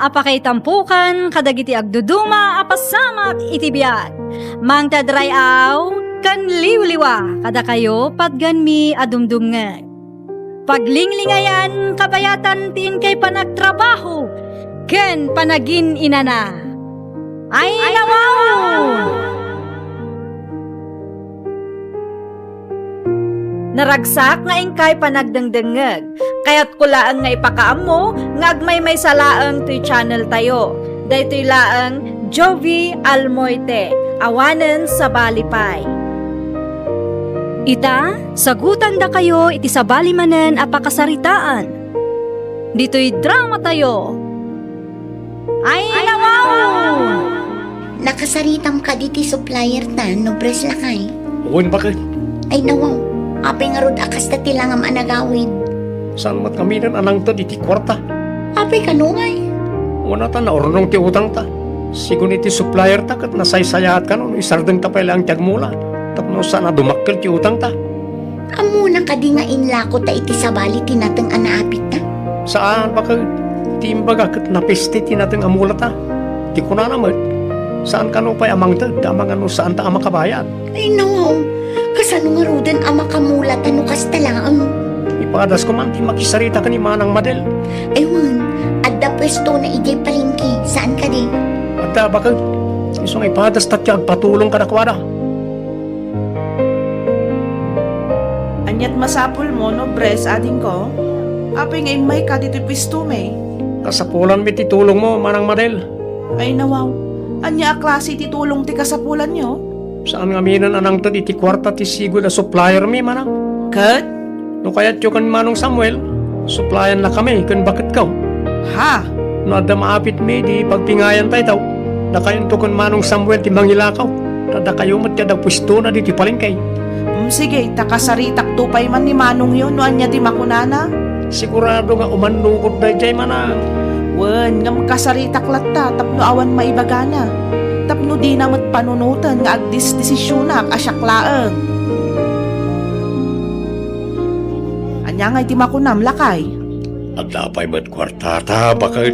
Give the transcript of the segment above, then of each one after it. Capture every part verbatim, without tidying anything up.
a pakaitampokan kadagiti agduduma a pasamak iti biag. Mangted ray-aw ken liwliwa kadakayo patganmi a dumdumngeg. Paglinglingayan kabayatan ti inkay panagtrabaho ken panagin-inana. Ay, nawaw! Naragsak nga inkay panagdengdengngeg. Kayatko laeng nga ipakaammo nga agmaymaysa laeng toy channel tayo. Daytoy laeng Jovi Almoite, awanen sabali pay. Ita, sagutandakayo iti sabali manen a pakasaritaan. Ditoy drama tayo. Ay, nawaw! Nakasaritam kadi ti supplier ta, no press lakay? Wen, baket. Ay, nawaw. Apay ngarud a kasta ti langam a nagawid? Saan met ngamin a nangted iti kuarta? Apay kano ngay? Wen, ta naurnong ti utangta. Sigun iti supplier ta ket nasaysayaat kano no isardengta pay laeng ti agmula tapno saan a dumakkel ti utangta. Ammona kadi nga inlako ta iti sabali ti nateng a naapitta? Saan, baket. Ti imbaga ket napiste ti nateng a mulata. Ti kunana met, saan kano pay a mangted ta amangan no saanta a makabayad. Ay, no. Kasano ngaruden a makamulata no kasta laeng? Ipadasko man ti makisarita ken ni Manang Madel. Ay, wen, adda puestona idiay palengke, saan kadi? Adda, baket. Isu nga ipadasta ti agpatulong kadakuada. Aniat masapulmo no press, adingko? Apay nga immayka ditoy puestomi? Kasapulanmi ti tulongmo, Manang Madel. Ay, nawaw. Ania a klase ti tulong ti kasapulanyo? Saan ngamin a nangted iti kuarta ti sigud a suppliermi, manang. Ket? No kayatyo ken Manong Samuel, suppliennakami ken baketko. Ha? No adda maapitmi, di pagbingayanta ita. Dakayonto ken Manong Samuel ti mangilakaw. Ta dakayo met ti adda puestona ditoy palengke. Mm, sige, ta kasaritakto pay man ni manongyo no ania ti makunana. Sigurado nga umannukot daydiay, manang. Wen, ngem kasaritak latta tapno awan maibagana. Tapno dina met panunoten nga agdesdesisionak a siak laeng. Ania ngay ti makunam, lakay? Adda pay met kuartata, baket?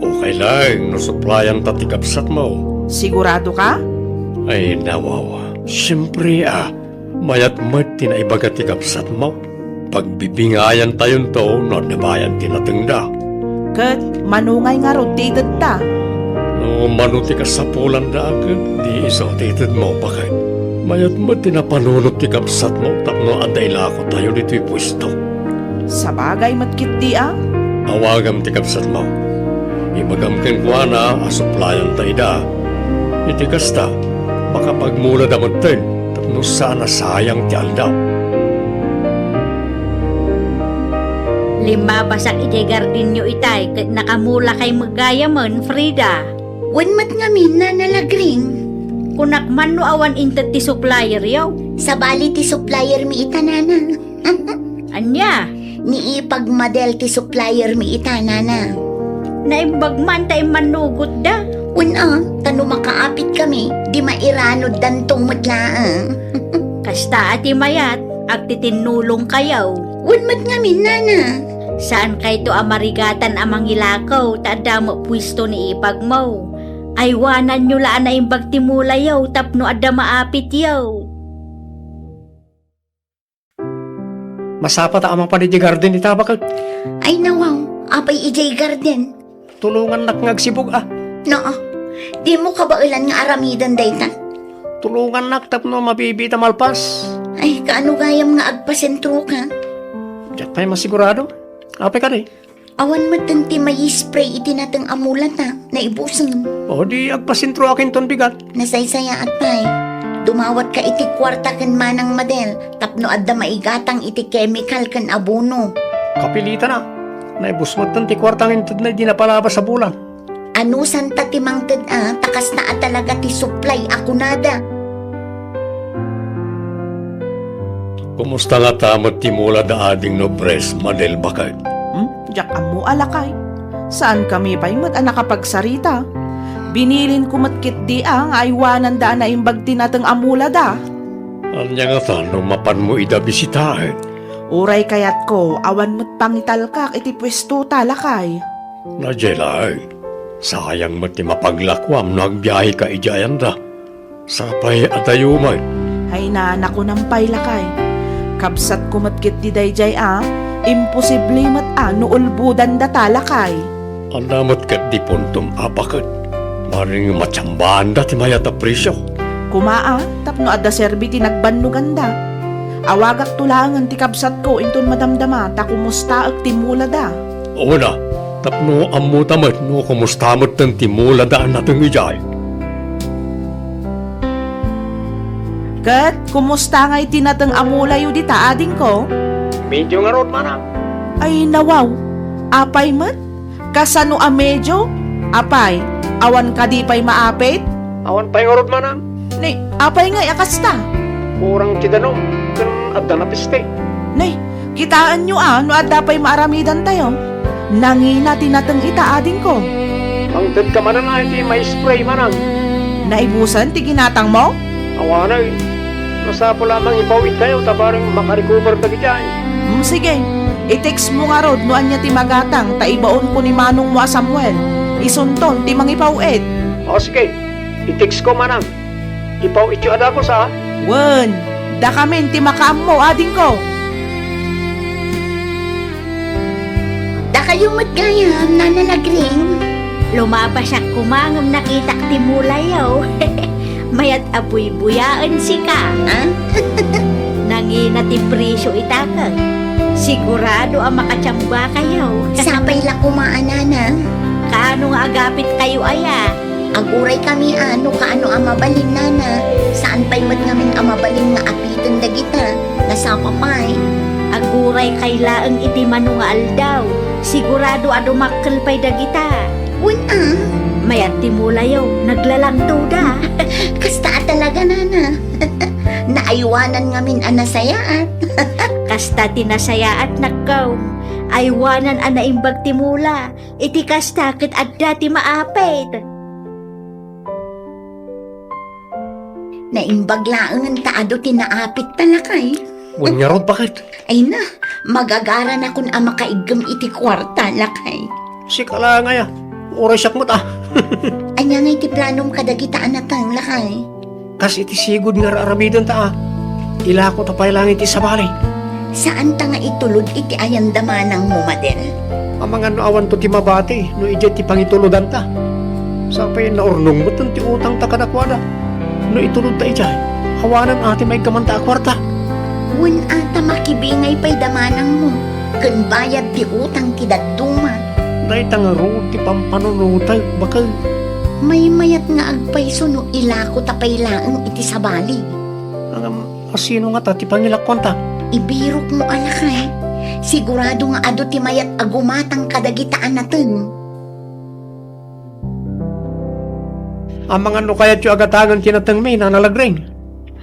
Okay laeng no supplianta ti kabsatmo. Sigurado ka? Ay, nawawa. Siyempre, a. Mayat met ti naibaga ti kabsatmo. Pagbibingayantayonto no adda bayad ti natengda. Ket mano ngay ngarud ti itedta? No mano ti kasapulandak, di isu ti itedmo, baket. Mayat met ti napanunot ti kabsatmo tapno adda ilakotayo ditoy puesto. Sabagay met ketdi a. Awagam ti kabsatmo. Ibagam kenkuana a supplianta ida. Iti kasta, makapagmulada metten tapno saan a sayang ti aldaw. Limmabasak idiay gardenyo itay ket nakamulakay met gayamen, Frida. Wen met ngamin, Nana Lagring. Kunak man no awan inted ti supplieryo. Sabali ti suppliermi ita, Nana. Ania? Ni Ipag Madel ti suppliermi ita, Nana. Naimbag man ta immannugotda. Wen a, ta no makaapitkami, di mairanuddanto met laeng. Kasta a ti mayat, agtitinnulongkayo. Wen met ngamin, Nana. Saankayto a marigatan a mangilakaw ta adda met puesto ni ipagmo. Aywananyo la a naimbag ti mulayo tapno adda maapityo. Masapa ta a mapan idiay garden ita, baket. Ay, nawaw, apay idiay garden? Tulongannak nga agsibug a. Naa, dimo kabaelan nga aramiden dayta? Tulongannak tapno mabibiit a malpas. Ay, kaano gayam nga agpasentroka? Diak pay masigurado. Apay kadi? Awan metten ti maispray iti nateng a mulata, naibusen. O di agpasentroak inton bigat. Nasaysayaat pay. Dumawatka iti kuarta ken Manang Madel tapno adda maigatang iti kemikal ken abono. Kapilitan a. Naibus metten ti kuarta nga intedna idi napalabas a bulan. Anusanta ti mangted a, ta kasta a talaga ti supply a kunada. Kumusta ngata met ti mula da ading no Bres Madel, baket? Hmm? Diak ammo a lakay. Saankami pay met a nakapagsarita. Binilinko met ketdi a nga aywananda a naimbag ti nateng a mula da. Ania ngata no mapanmo ida bisitaen? Uray kayatko, awan met pangitalkak iti puesto ta, lakay. Nadia laeng. Sayang met ti mapaglakuam no agbiaheka idiay anda. Sapay a dayo met. Ay na, nakunam pay lakay. Kabsatko met ketdi daydiay a, imposible met a no ulbodandata lakay. Anda met ketdi puntom a baket. Maring matsambanda ti mayat a presio. Kuma a, tapno adda serbi ti nagbannoganda. Awagakto laengen ti kabsatko inton madamdama ta kumustaek ti mulada. Wen a, tapno ammota met no kumusta metten ti mulada a nateng idiay. Ket kumusta ngay ti nateng a mulayo dita, adingko? Medio ngarud, manang. Ay, nawaw. Apay met? Kasano a medio? Apay, awan kadi pay maapit? Awan pay ngarud, manang. Ni, apay ngay a kasta? Kurang ti danum, ken adda napiste. Ni, kitaenyo a no adda pay maaramidantayo. Nangina ti nateng ita, adingko. Mangtedka manen a iti ma-spray, manang. Naibusen ti ginatangmo? Awanen. Masapul a mangipaw-itkayo ta bareng makarecover dagiti ay. Mm, sige. I-text mo ngarud no ania ti magatang ta ibaonko ni manongmo a Samuel. Isunton ti mangipaw-it. O, sige. I-text ko, manang. Ipaw-ityo a dagus, a? Wen, dakamin ti makaammo, adingko. Dakayo met gayam, Nana Lagring. Lumabasiak koma ngem nakitak ti mulayo. Mayat a buybuyaen sika. Ah? Nangina ti presio ita ket. Sigurado a makatsambakayo. Sapay la koma a, Nana. Kaano nga agapitkayo aya? Aguraykami a no kaano a mabalin, Nana. Saan pay met ngamin a mabalin nga apiten dagita. Nasapa pay. Aguraykay laeng iti mano nga aldaw. Sigurado a dumakkel pay dagita. Wen a. Mayat ti mulayo, naglalangtoda. Kasta a talaga, Nana. Naaywanan ngamin a nasayaat. Kasta ti nasayaatnak, kaw. Aywanan a naimbag ti mula. Iti kasta ket adda ti maapit. Naimbag laengen ta adu ti naapit ta, lakay. Wen ngarud, baket? Ay na, magagaranakon a makaiggem iti kuarta, lakay. Sika laeng aya, uray siak met a. Ania ngay ti planom kadagita a nateng, lakay? Kas iti sigud nga ar-aramidenta a, ilako ta pay laeng iti sabali. Saanta nga itulod iti ayanda manangmo, Madel? Amangan no awanto ti mabati no idiay ti pangitulodanta. Sapay naurnong metten ti utangta kadakuada. No itulodta idiay, awanan a ti maikkamanta a kuarta. Wen a ta makibingay pay da manangmo ken bayad ti utang ti dadduma. Dayta ngarud ti pampanunotek, baket. Maymayat nga agpayso no ilako ta pay laeng iti sabali. Ngem, asino ngata ti pangilakuanta? Ibirokmo a, lakay. Sigurado nga adu ti mayat a gumatang kadagita a nateng. Amangan no kayatyo a gatangen ti natengmi, Nana Lagring?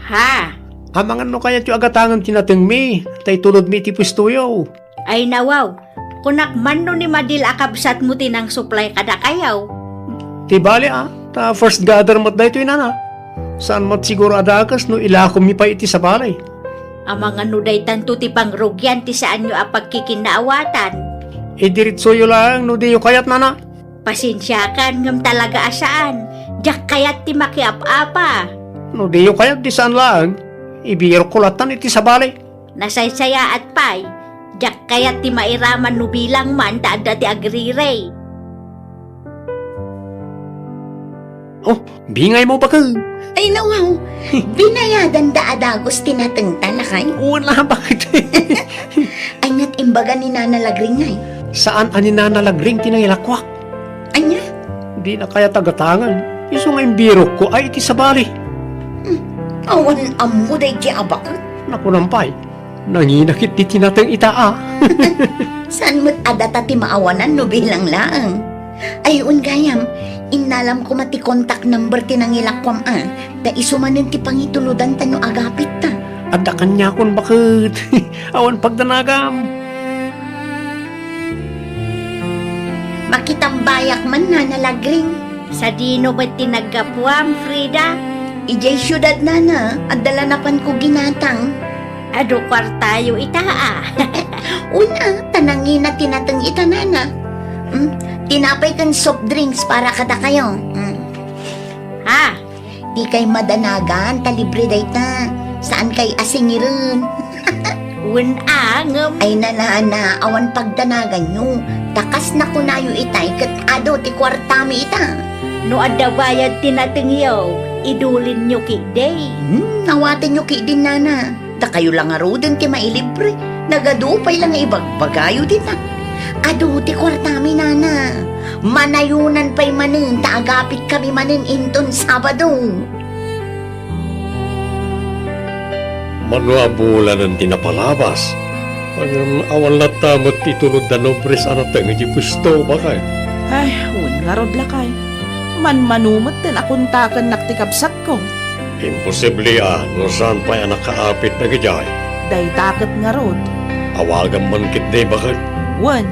Ha? Amangan no kayatyo a gatangen ti natengmi, ta itulodmi iti puestoyo. Ay nawaw, kunak man no ni Madil a kabsatmo ti nangsuplay kadakayo. Ti bali a, ta first gather met daytoy, Nana. Saan met siguro a dakes no ilakommi pay iti sabali. Amangan no daytanto ti pangrugian ti saanyo a pagkikinnaawatan. Idiretsoyo laeng no diyo kayat, Nana. Pasensiakan ngem talaga a saan. Diak kayat ti makiap-apa. No diyo kayat, di saan laeng. Ibirokko lattan iti sabali. Nasaysayaat pay. Diak kayat ti mairaman no bilang man ta adda ti agrirey. Oh, bingaymo, baket. Ay, nawaw. Binayadanda a dagus ti natengta, lakay. Wen a, baket. Aniat imbaga ni Nana Lagring ngay? Saan a ni Nana Lagring ti nangilakuak. Ania? Dina kayat a gatangen. Isu nga imbirokko ay iti sabali. Hmm. Awan ammo daydi a baket. Nakunam pay. Nangina ketdi ti nateng ita a. Saan met a data ti maawanan no bilang laeng? Ay, wen gayam, innalam koma ti contact number ti nangilakuam a, ta isu manen ti pangitulodanta no agapitta. Adda kaniakon, baket. Awan pagdanagam. Makitambayak man, Nana Lagring. Sadino met ti naggapuam, Frida? Idiay siudad, Nana, adda la napanko ginatang. Adu kuartayo ita a. Wen a, ta nangina ti nateng ita, Nana. Hmm? Tinapay ken soft drinks para kadakayo. Hmm. Ha? Dikay madanagan ta libre dayta. Saankay a singiren. Wen a, ngem Ay, nanana, awan pagdanaganyo. Ta kas nakunayo itay ket adu ti kuartami ita. No adda bayad ti natengyo, idulinyo ketdi. Hmm, awatenyo ketdin, nana. Dakayo la ngaruden ti mailibre. Nagadu pay la nga ibagbagayo dita. Adu ti kuartami, nana. Manayonan pay manen ta agapitkami manen inton Sabado. Mano a bulanen ti napalabas? Ngem awan latta met ti tulod da Nobres a nateng iti puesto, bakay. Ay, wen ngarud, lakay. Manmano metten a kontakennak ti kabsatko. Imposible a no saan pay a nakaapit dagidiay. Dayta ket ngarud. Awagam man ketdi, bakay. Wen,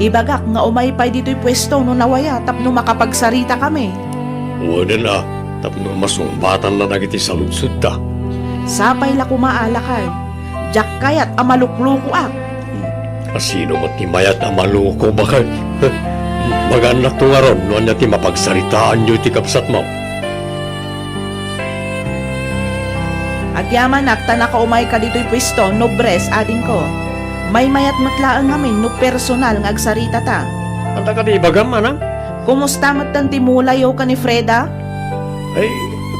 ibagak nga umay pay ditoy puesto no nawaya tapno makapagsaritakami. Wenen a, tapno masungbatanna dagiti saludsodda. Sapay la koma a, lakay. Diak kayat a maluklukoak. Kasino met ti mayat a maluko, bakay? Bagaannakto ngarud no ania ti mapagsaritaanyo iti kabsatmo. Agyamanak ta nakaumayka ditoy puesto, Nobres, adingko. Maymayat met laeng ngamin no personal nga agsaritata. Adda kadi ibagam, manang? Kumusta metten ti mulayo ken ni Freda? Ay,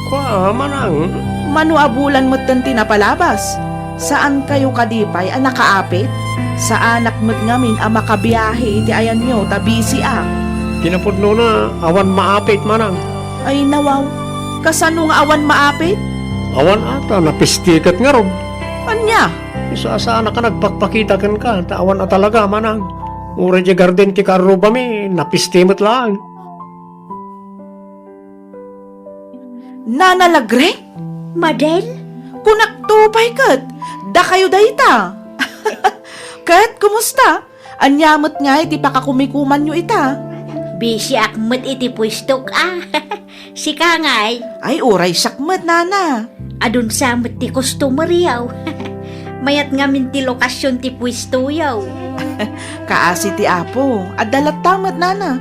kua, manang. Mano a bulan metten ti napalabas? Saankayo kadi pay a nakaapit? Saanak met ngamin a makabiahe iti ayanyo ta bisiak. Kinapudnona, awan maapit, manang. Ay, nawaw. Kasano nga awan maapit? Awan ata, napisti ket ngarud. Ania? Isu a saanak a nagpakpakita kenka, ta awan a talaga, manang. Uray diay garden ti kaarrubami, napisti met laeng. Nana Lagre? Madel? Kunakto pay ket, dakayo dayta. Ket, kumusta? Ania met ngay ti pakakumikumanyo ita? Bisiak met iti puestok a. Sika ngay? Ay, uray siak met, nana. Adun sa met ti customer yaw. Mayat ngamin ti lokasion ti puesto yaw. Kaasi ti Apo, adda latta met, nana.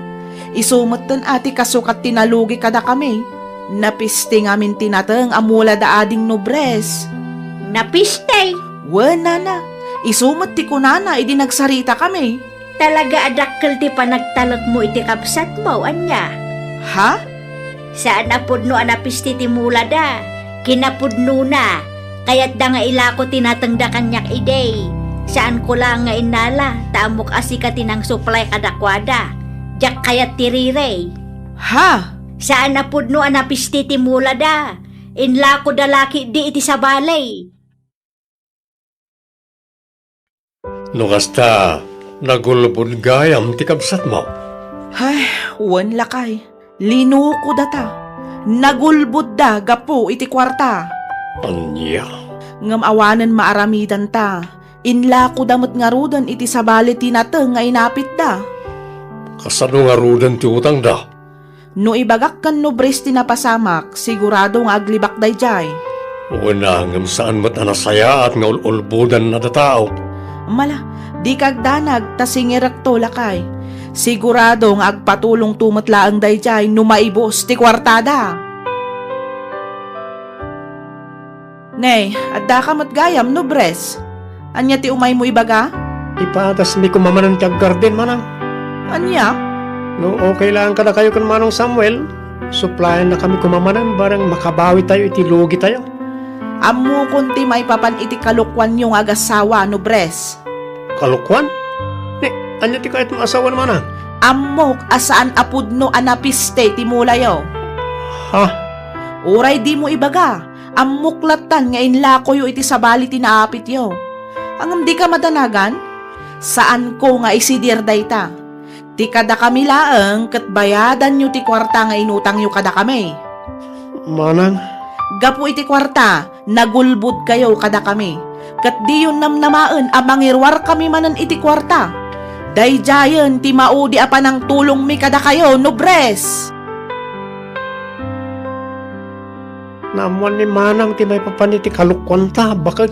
Isu metten a ti kasukat ti nalugi kadakami. Napisti ngamin ti nateng a mula da ading Nobres. Napisti? Wen, nana. Isu met ti kunana idi nagsaritakami. Talaga a dakkel ti panagtalekmo iti kabsatmo, ania? Ha? Saan a pudno a napisti ti mulada. Kinapudnona, kayatda nga ilako ti natengda kaniak idi. Saanko laeng nga innala, ta ammok a sika ti nangsuplay kadakuada. Diak kayat ti riri. Ha? Saan a pudno a napisti ti mulada. Inlakoda la ketdi iti sabali. No kasta, nagulbod gayam ti kabsatmo? Ay, wen lakay. Linukodata. Nagulbodda gapu iti kuarta. Ania? Ngem awanen maaramidanta. Inlakoda met ngaruden iti sabali ti nateng nga inapitda. Kasano ngaruden ti utangda? No ibagak ken Nobres ti napasamak, sigurado nga aglibak daydiay. Wen a, ngem saan met a nasayaat nga ul-ulbodanna dataok. Mala, dika agdanag ta singirekto, lakay. Sigurado nga agpatulongto met laeng daydiay no maibus ti kuartada. Nay, addaka met gayam, Nobres. Ania ti umaymo ibaga? Ipaadasmi koma manen ti aggarden, manang. Ania? No okay laeng kadakayo ken Manong Samuel, suppliennakami koma manen bareng makabawitayo iti lugitayo. Ammokon ti maipapan iti kalokuanyo nga agasawa, Nobres. Kalokuan? Ni, ania ti kayatmo a sawen, manang? Ammok a saan a pudno a napiste ti mulayo. Ha? Uray dimo ibaga, ammok lattan nga inlakoyo iti sabali ti naapityo. Ngem dika madanagan? Saanko nga isidir dayta. Ti kadakami laeng ket bayadanyo ti kuarta nga inutangyo kadakami. Manang? Gapu iti kuarta, nagulbodkayo kadakami. Ket diyo namnamaen a mangiruarkami manen iti kuarta. Daydiayen ti maudi a panangtulongmi kadakayo, Nobres! Naammoan ni Manang ti maipapan iti kalokuanta, baket.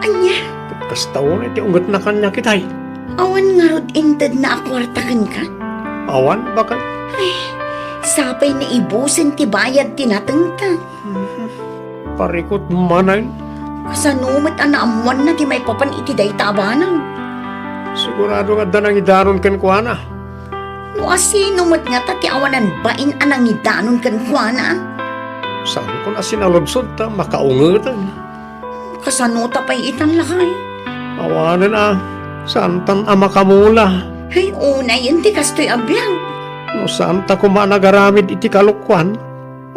Ania? Ket kasta unay ti ungetna kaniak itay. Awan ngarud intedna a kuarta kenka? Awan, baket. Ay, sapay naibusen ti bayad ti natengta. Parikut manen. Kasano met a naammoanna ti maipapan iti dayta a banag? Sigurado nga adda nangidanon kenkuana. No asino met ngata ti awanan bain a nangidanon kenkuana? Saankon a sinaludsod ta makaungeten. Kasano ta pay itan, lakay? Awanen a, saantan a makamula. Ay, unayen ti kastoy a biag. No saanta koma a nagaramid iti kalokuan,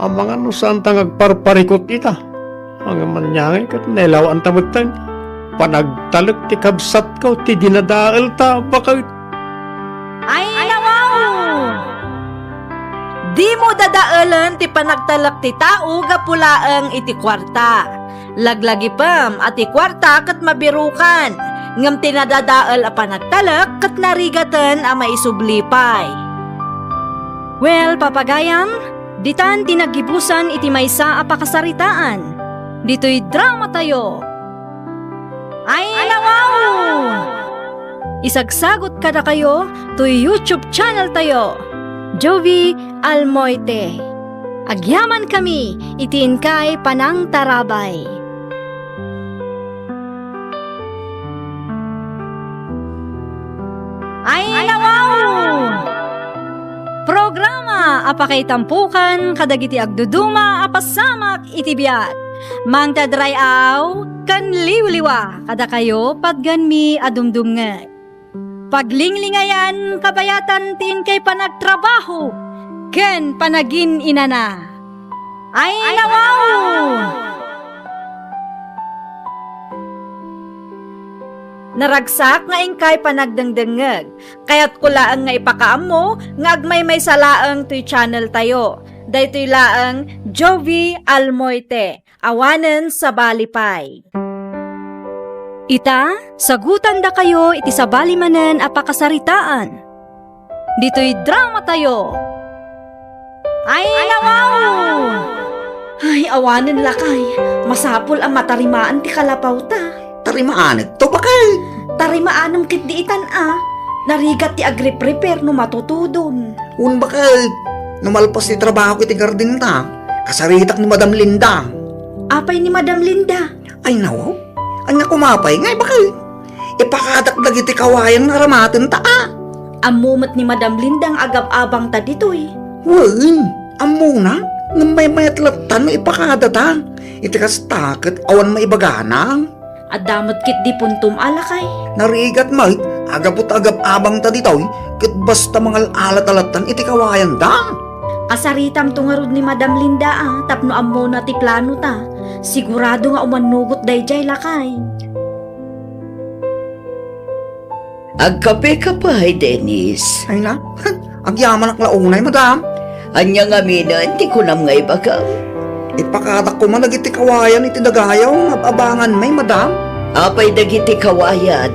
amangan no saanta nga agparparikut ita. Ngem aniangay ket nailawaanta metten. Panagtalek ti kabsatko ti dinadaelta, baket. Ay, nawaw! Dimo dadaelen ti panagtalek ti tao gapu laeng iti kuarta. Laglagipem a ti kuarta ket mabirukan, ngem ti nadadael a panagtalek ket narigaten a maisubli pay. Well, papagayam, ditan ti naggibusan iti maysa a pakasaritaan. Ditoy dramatayo. Ay, nawaw! Isagsagut kadakayo toy YouTube channel tayo, Jovie Almoite. Agyaman kami iti inkay panangtarabay. Ay, nawaw! Programa a pakaitampukan kadagiti agduduma a pasamak iti biag. Mangted ray-aw ken liwliwa kadakayo patgenmi a dumdumngeg. Paglinglingayan kabayatan ti inkay panagtrabaho ken panagin-inana. Ay, nawaw! Naragsak nga inkay panagdengdengngeg. Kayatko laeng nga ipakaammo nga agmaymaysa laeng toy channel tayo. Daytoy laeng Jovie Almoite. Awanen sabali pay. Ita, sagutandakayo iti sabali manen a pakasaritaan. Ditoy dramatayo. Ay, nawaw! Ay, awanen lakay. Masapul a matarimaan ti kalapawta. Tarimaanekto, baket. Tarimaanem ketdi itan a. Narigat ti agriprepare no matutudon. Wen, baket. No malpas ti trabahok iti gardenta, kasaritak ni Madam Linda. Apay ni Madam Linda? Ay, nawaw. Ania koma pay ngay, baket? Ipakadak dagiti kawayan nga aramatenta a. Ammo met ni Madam Linda nga agab-abangta ditoy. Wen, ammona. Ngem maymayat latta no ipakadata. Iti kasta ket awan maibagana. Adda met ketdi puntom a lakay. Narigat met, aggapu ta agab-abangta ditoy, ket basta mangal-alata lattan iti kawayanda. Kasaritamto ngarud ni Madam Linda a, tapno ammona ti planota. Sigurado nga umannugot daydiay, lakay. Agkape ka pay, Dennis. Ay na, agyamanak la unay, madam. Ania ngaminen ti kunam nga ibagam? Ipakadak koma dagiti kawayan iti dagayaw nga ab-abanganmi, madam. Apay dagiti kawayan?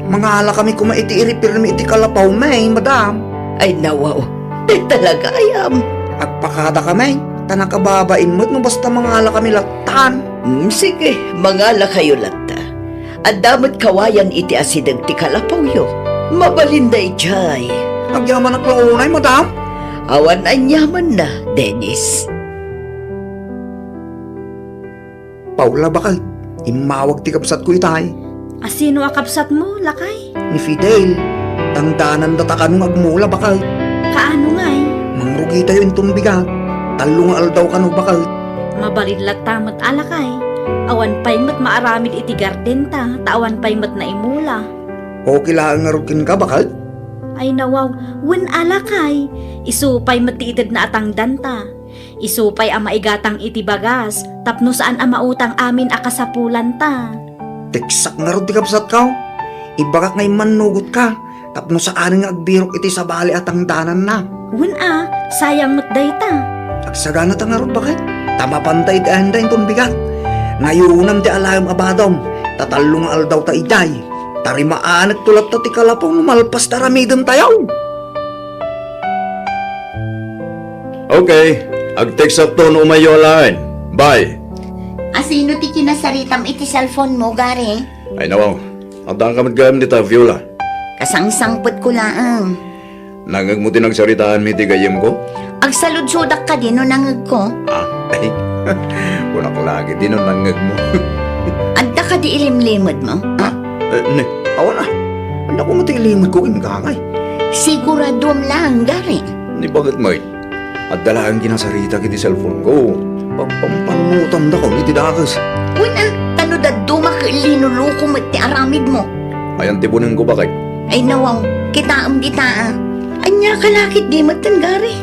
Mangalakami koma iti iripirmi iti kalapawmi, madam. Ay, nawaw. Dayta la gayam. Agpakadakami, ta nakababain met no basta mangalakami lattan. Hmm, sige, mangalakayo latta. Adda met kawayan iti asideg ti kalapawyo. Mabalin daydiay. Agyamanak la unay, madam. Awan aniamanna, Dennis. Paula, baket, immawag ti kabsatko itay. Asino a kabsatmo, lakay? Ni Fidel. Tangdananda ta kano nga agmula, baket. Kaano ngay? Mangrugitayo inton bigat. Tallo nga aldaw kano, baket. Mabalin latta met a, lakay. Awan pay met maaramid iti gardenta, ta awan pay met naimula. Okay laeng ngarud kenka, baket? Ay, nawaw, wen a, lakay. Isu pay met ti itedna a tangdanta. Isu pay a maigatang iti bagas tapno saan a mautang amin a kasapulanta. Teksak ngarud ti kabsatko. Ibagak nga immannugotka tapno saan nga agbirok iti sabali a tangdananna. Wen a, sayang met dayta. Agsaganata ngarud, baket, ta mapanta iti ayanna inton bigat. Ngayonam ti alaem a badom, ta tallo nga aldaw ta idiay. Tarimaanekto latta ti kalapaw no malpas ti aramidentayo. Okay, agteksakto no umayyo alaen. Bye. Asino ti kinasaritam iti cellphone mo, Gary? Ay, nawaw. Addaanka met gayam dita, Viola. Kasangsangpetko laeng. Nangngegmo ti nagsaritaanmi iti gayyemko? Agsaludsodak kadi no nangngegko? Ah, ay, kunak la ketdi no nangngegmo. Adda kadi ilimlimedmo? Ah, eh, ne, awan a. Ania koma ti ilimedko kenka ngay? Siguradom laeng, gari. Ni, baket met? Adda laeng kinasaritak iti cellphone-ko. Pagpampanunotandakon iti dakes. Wen a, ta no dadduma ket linuluko met ti aramidmo. Ayan ti bunengko, baket? Ay, nawaw, kitaem dita a. Ania ka la ketdi metten, gari?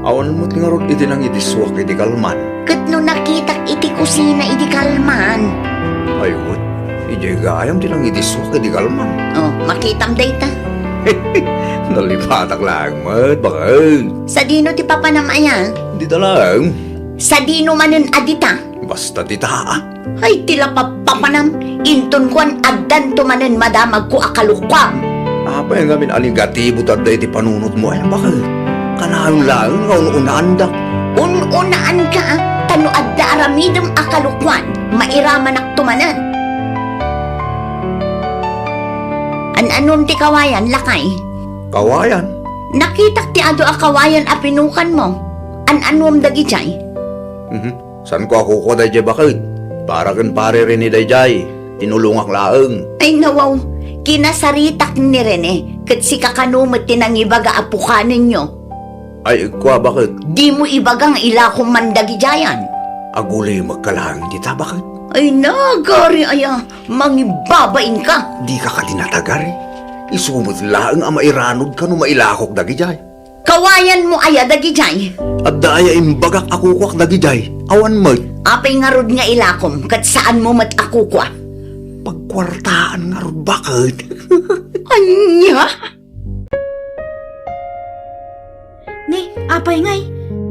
Awan met ngarud iti nangidissuak iti kalman. Ket no nakitak iti kusina idi kalman? Ay, wen, idiay gayam ti nangidissuak iti kalman. Oh, makitam dayta. Nalipatak laeng met, baket. Sadino ti papanam aya? Dita laeng. Sadino manen a dita? Basta dita a. Ay, ti la papapanam, inton kuan, addanto manen madamagko a kalukuam. Apay ngamin a negatibo ti adda iti panunotmo aya, baket? Kanayon laeng nga un-unaandak. Un-unaanka, ta no adda aramidem a kalukuan, mairamanakto manen. An-anom ti kawayan, lakay? Kawayan? Nakitak ti adu a kawayan a pinukanmo. An-anom dagidiay? Mhm. Saanko a kukua daydiay, baket? Para ken Pare Rene daydiay. Tinulongak laeng. Ay, nawaw, kinasaritak ni Rene, ket sika kano met ti nangibaga a pukanenyo. Ay, kua, baket? Dimo ibaga nga ilakom man dagidiayan. Agulimekka laeng dita, baket? Ay, nagari aya, mangibabainka. Dika kadi natagari. Isu met laeng a mairanodka no mailakok dagidiay. Kawayanmo aya dagidiay? Adda aya imbagak a kukuak dagidiay? Awan met. Apay ngarud nga ilakom ket saanmo met a kukua? Pagkuartaan ngarud, baket. Ania? Ni, apay ngay,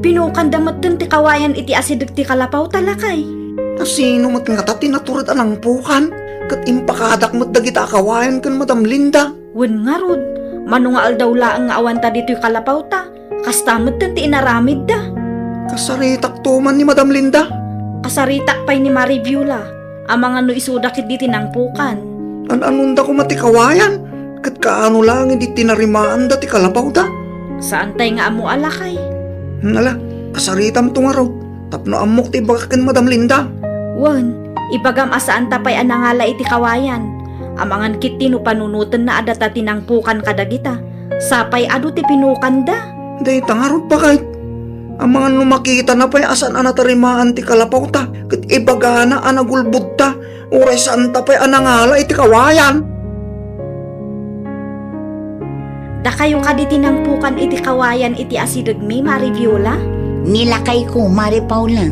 pinukanda metten ti kawayan iti asideg ti kalapawta, lakay. Asino met ngata ti natured a nangpukan ket impakadak met dagita a kawayan ken Madam Linda? Wen ngarud, mano nga aldaw laeng nga awanta ditoy kalapawta, kasta metten ti inaramidda. Kasaritakto man ni Madam Linda? Kasaritak pay ni Mari Viola, amangan no isuda ketdi ti nangpukan. An-anonda koma ti kawayan, ket kaano laeng idi tinarimaanda ti kalapawda? Saantay nga ammo a lakay. Hmm, ala, kasaritamto ngarud. Tapno ammok ti ibagak ken Madam Linda. Wen, ibagam a saanta pay a nangala iti kawayan. Amangan ketdi no panunotenna a data ti nangpukan kadagita. Sapay adu ti pinukanda. Dayta ngarud, baket. Amangan no makitana pay a saan a natarimaan ti kalapawta, ket ibagana a nagulbodta, uray saanta pay a nangala iti kawayan. Dakayo kadi ti nangpukan iti kawayan iti asidegmi, Mari Viola? Ni lakayko, Mari Paula.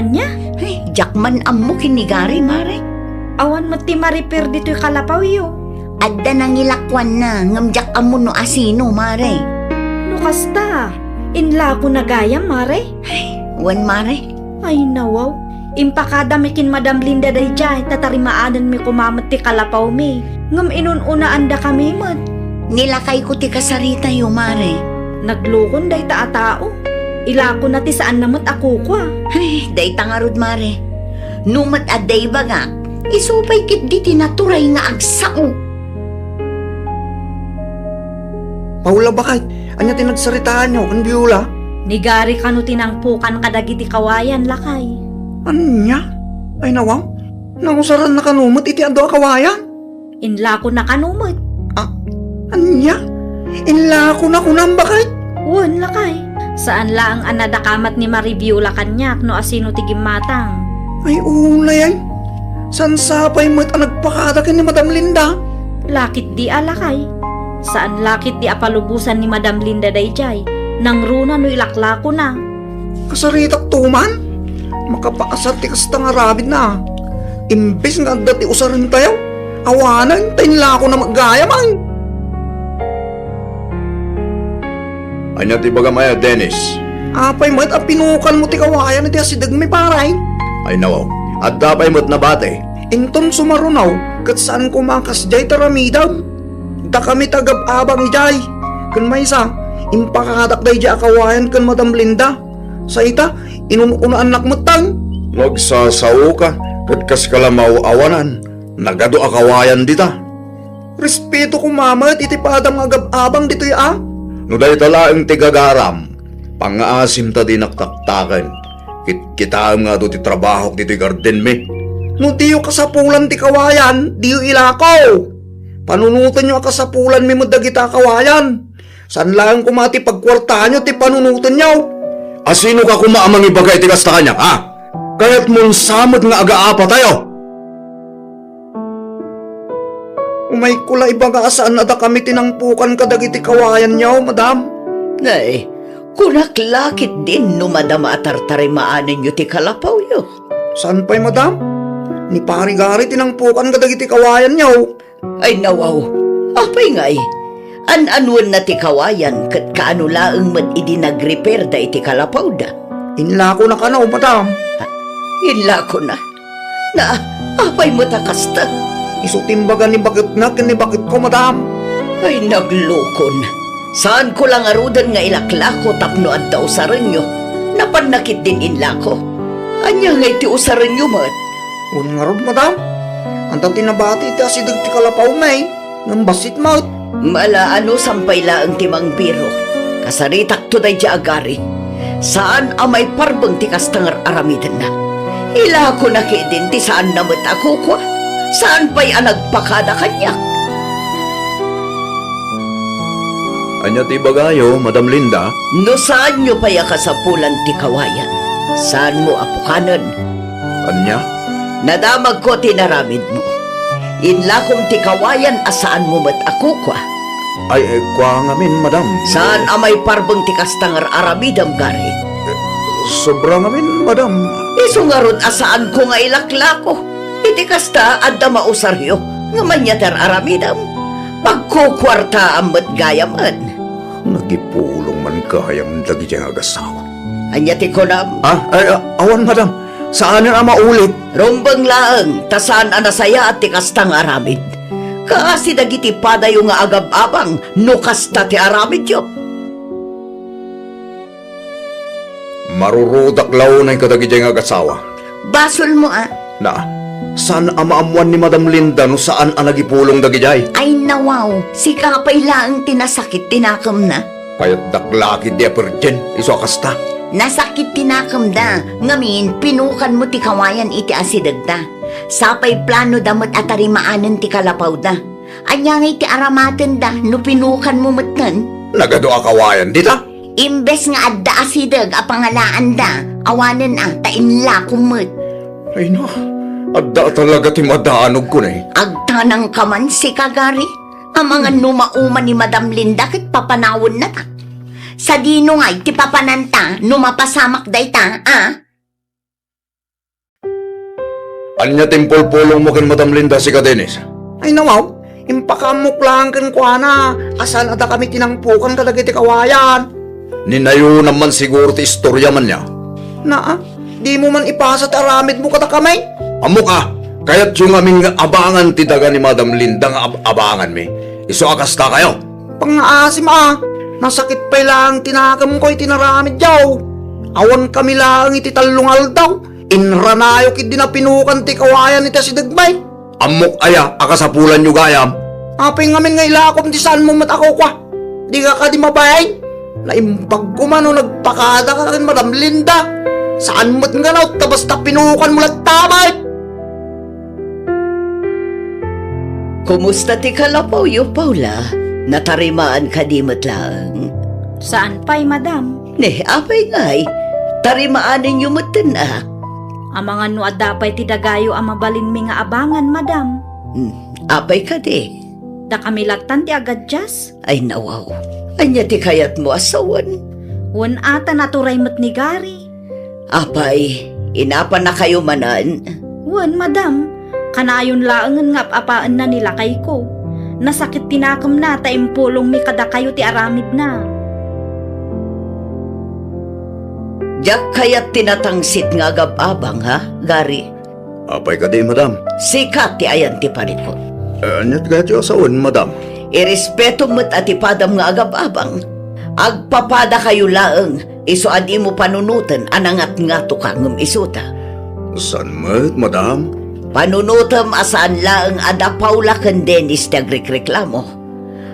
Ania? Ay, diak man ammo ken ni Gary, Mari. Awan met ti mariper ditoy kalapawyo. Adda nangilakuanna, ngem diak ammo no asino, Mari. No kasta, inlakona gayam, Mari? Ay, wen, Mari. Ay, nawaw. Impakadami ken Madam Linda daydiay, ta tarimaanenmi koma met ti kalapawmi. Ngem inun-unaandakami met. Ni lakayko ti kasaritayo, Mare. Naglukon dayta a tao. Ilakona ti saanna met a kukua. Ay, dayta ngarud, Mare. No met adda ibagak, isu pay ketdi ti naturay nga agsao. Paula, baket, ania ti nagsaritaanyo ken Viola? Ni Gary kano ti nangpukan kadagiti kawayan, lakay. Ania? Ay, nawaw? Nausaranna kano met iti adu a kawayan? Inlakona kano met. Ah, ania? Inlakona kunam, baket? Wen, lakay. Saan laeng a nadakamat ni Mari Viola kaniak no asino ti gimmatang. Ay, unay, ay. Saan sapay met a nagpakada ken ni Madam Linda? Laketdi a, lakay. Saan laketdi a palubosan ni Madam Linda daydiay. Nangruna no ilaklakona. Kasaritakto man? Makapaasar ti kasta nga aramidna. Imbes nga adda ti usarentayo, awanen ta inlakona met gayam. Ania ti ibagam aya, Dennis? Apay met a pinukanmo ti kawayan iti asidegmi, pare? Ay, nawaw. Adda pay met nabati. Inton sumarunaw, ket saan koma a kasdiay ti aramidem. Dakami ti agab-abang idiay. Ken maysa, impakadak daydiay a kawayan ken Madam Linda. Sa ita, inun-unaannak metten. No agsasaoka, ket kas kalamaw awanan, nagadu a kawayan dita. Respeto koma met iti padam nga agab-abang ditoy a. No dayta laeng ti gagaram, pangngaasim ta dinak taktaken. Kitkitaem nga adu ti trabahok ditoy gardenmi. No diyo kasapulan ti kawayan, diyo ilako. Panunotenyo a kasapulanmi met dagita a kawayan. Saan laeng koma ti pagkuartaanyo ti panunotenyo. Asino ka koma a mangibaga iti kasta kaniak, ha? Kayatmon sa met nga agaapatayo? Umayko la ibaga a saan a dakami ti nangpukan kadagiti kawayanyo, madam. Nay, kunak la ketdin no madama a tartarimaanenyo ti kalapawyo. Saan pay, madam? Ni Pari Gary ti nangpukan kadagiti kawayanyo. Ay, nawaw. Apay ngay? An-anuenna ti kawayan ket kaano laeng met idi nagrepairda iti kalapawda? Inlakona kano, madam. Ha? Inlakona? Na, apay met a kasta? Isu ti imbaga ni baketna ken ni baketko, madam. Ay, naglukon. Saanko la ngaruden nga ilaklako tapno adda usarenyo. Napanna ketdin inlako. Ania ngay ti usarenyo met? Wen ngarud, madam. Anta ti nabati iti asideg ti kalapawmi, ngem bassit met. Mala, anusan pay laeng ti mangbiro. Kasaritakto daydiay a gari. Saan a maiparbeng ti kasta nga ar-aramidenna. Ilakona ketdin ti saanna met a kukua. Saan pay a nagpakada kaniak. Ania ti ibagayo, Madam Linda? No saanyo pay a kasapulan ti kawayan, saanmo a pukanen. Ania? Nadamagko ti inaramidmo. Inlakom ti kawayan a saanmo met a kukua. Ay, eh, kua ngamin, madam. Saan a maiparbeng ti kasta nga ar-aramidem, Gary? Eh, sobra ngamin, madam. Isu ngarud a saanko nga ilaklako. Iti kasta, adda mausaryo nga mania ti ar-aramidem. Pagkukuartaam met gayamen. Nagipulong man gayam dagidiay nga agasawa. Ania ti kunam? Ah, ay, ah, awan, madam. Saanen a maulit. Rumbeng laeng, ta saan a nasayaat ti kasta nga aramid. Kaasi dagiti padayo nga agab-abang no kasta ti aramidyo. Marurudak la unay kadagidiay nga agasawa. Basolmo a. Na, saan a maammuan ni Madam Linda no saan a nagipulong dagidiay? Ay, nawaw, sika pay laeng ti nasakit ti nakemna. Kayatdak la ketdi a perdian, isu a kasta. Nasakit ti nakemda, ngamin, pinukanmo ti kawayan iti asidegda. Sapay planoda met a tarimaanen ti kalapawda. Ania ngay ti aramatenda no pinukanmo metten? Nagadu a kawayan dita? Imbes nga adda asideg a pangalaanda, awanen a ta inlakom met. Ay na, adda talaga ti madaanogko ne. Agtanangka man sika, Gary. Amangan no mauma ni Madam Linda ket papanawennata. Sadino ngay ti papananta no mapasamak dayta, a? Ania ti impulpulongmo ken Madam Linda, sika Dennis? Ay, nawaw, impakaammok laeng kenkuana a saan a dakami ti nangpukan kadagiti kawayan. Ninayonam man siguro ti istorya man nia. Naa, dimo man ipasa ti aramidmo kadakami? Ammok a, kayatyo ngamin nga abangan ti daga ni Madam Linda nga ab-abanganmi. Isu a kastakayo. Pangngaasim a, nasakit pay laeng ti nakemko iti naramidyo. Awan kami laeng iti tallo nga aldaw. Inranayo ketdi napinukan ti kawayan iti asidegmi. Ammok aya a kasapulanyo gayam? Apay ngamin nga ilakom ti saanmo met a kukua? Dika kadi mabain? Naimbag koma no nagpakadaka ken Madam Linda. Saan met nga naut ta basta pinukanmo latta met. Kumusta ti kalapawyo, Paula? Natarimaan kadi met laeng? Saan pay, madam. Ne, apay ngay? Tarimaanenyo metten a. Amangan no adda pay ti dagayo a mabalinmi nga abangan, madam. Hmm, apay kadi? Dakami lattan ti agadias. Ay, nawaw. Ania ti kayatmo a sawen? Wen a ta naturay met ni Gary. Apay, inapannakayo manen? Wen, madam. Kanayon laengen nga ap-apaenna ni lakayko. Nasakit ti nakemna ta impulongmi kadakayo ti aramidna. Diak kayat ti natangsit nga agab-abang, ha, Gary? Apay kadi, madam? Sika ti ayan ti parikut. Eh, aniat kayatyo a sawen, madam? Irespetom met a ti padam nga agab-abang. Agpapadakayo laeng, isu a dimo panunoten a nangatngatoka ngem isuta. Saan met, madam? Panunotem a saan laeng a da Paula ken Dennis ti agrikreklamo.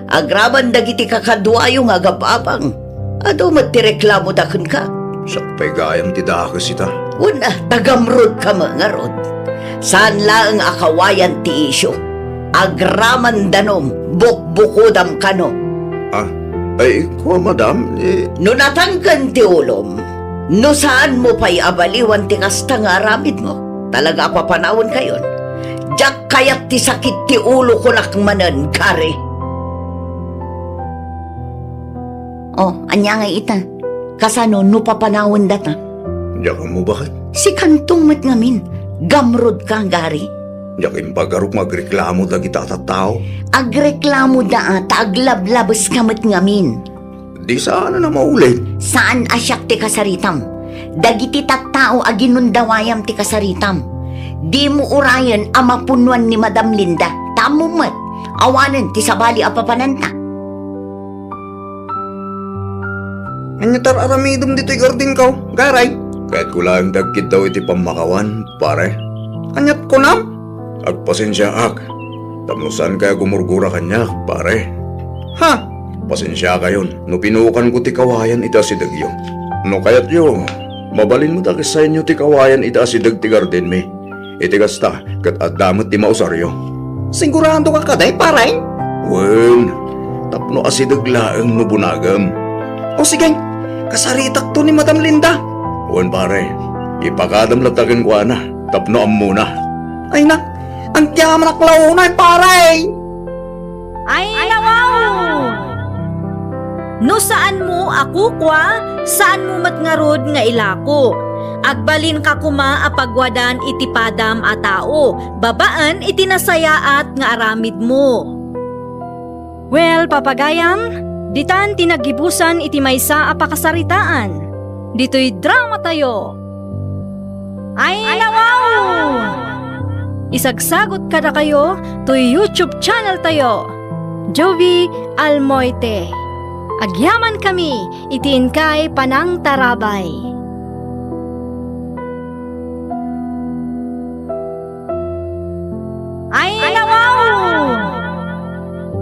Agraman dagiti kakaduayo nga agab-abang, adu met ti reklamoda kenka. Siak pay gayam ti dakes ita. Wen, a, tagamrodka met ngarud. Saan laeng a kawayan ti isyu. Agraman danum, bukbukodam kano. Ah, ay, kua, madam, eh. No natangken ti ulom, no saanmo pay a baliwan ti kasta nga aramidmo, talaga a papanawenkayon. Diak kayat ti sakit ti ulo kunak manen, Gary. Oh, ania ngay ita? Kasano no papanawendata? Diak ammo baket. Sikanto met ngamin, gamrodka, Gary. Diak impagarok nga agreklamo dagita a tattao. Agreklamoda a ta aglablabeska met ngamin. Di saan a maulit. Saan a siak ti kasaritam. Dagiti tattao a ginundawayam ti kasaritam. Dimo urayen a mapunoan ni Madam Linda. Ta ammom met, awanen ti sabali a papananta. Ania ti ar-aramidem ditoy gardenko, Garay? Kayatko laeng ti agkiddaw iti pammakawan, pare. Ania ti kunam? Agpasensiaak, tapno saankayo a gumurgura kaniak, pare. Ha? Pasensiakayon no pinukanko ti kawayan iti asidegyo. No kayatyo, mabalin met a kessaenyo ti kawayan iti asideg ti gardenmi. Iti kasta, ket adda met ti mausaryo. Siguradoka kadi, pare? Wen, tapno asideg laeng no bunagem. O sige, kasaritakto ni Madam Linda. Wen, pare, ipakadam latta kenkuana tapno ammona. Ay na, agyamanak la unay, pare! Ay, nawaw! No saanmo a kukua, saanmo met ngarud nga ilako. Agbalinka koma a pagwadan iti padam a tao, babaen iti nasayaat nga aramidmo. Well, papagayam, ditan ti naggibusan iti maysa a pakasaritaan. Ditoy dramatayo. Ay, nawaw! Isagsagut kadakayo toy YouTube channeltayo, Jovi Almoite. Agyamankami iti inkay panangtarabay. Ay, nawaw!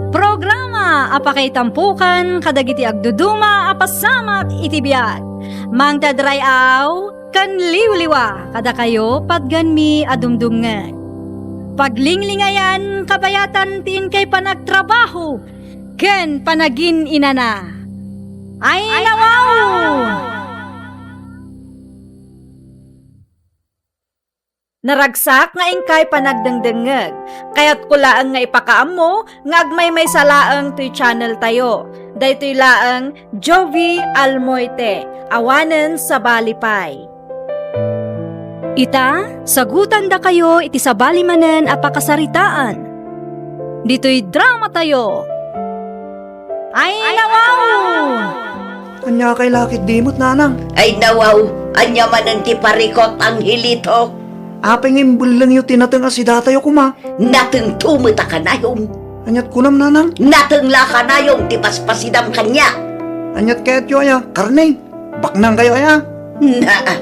Programa a pakaitampokan kadagiti agduduma a pasamak iti biag. Mangted ray-aw ken liwliwa kadakayo, patgenmi a dumdumngeg. Paglinglingayan, kabayatan ti inkay panagtrabaho ken panagin-inana. Ay, nawaw! Naragsak nga inkay panagdengdengngeg. Kayatko laeng nga ipakaammo nga agmaymaysa laeng toy channeltayo. Daytoy laeng Jovi Almoite, awanen sabali pay. Ita, sagutandakayo iti sabali manen a pakasaritaan. Ditoy dramatayo. Ay, nawaw! Ania kay lakit dimot, nanang? Ay, nawaw! Ania manen ti parikut, Angelito? Apay nga imbellengyo ti nateng a sidatayo koma? Natengto met a kanayon. Aniat kunam, nanang? Nateng la a kanayon ti paspasidam kaniak. Aniat kayatyo aya? Karne? Baknangkayo aya? Naa,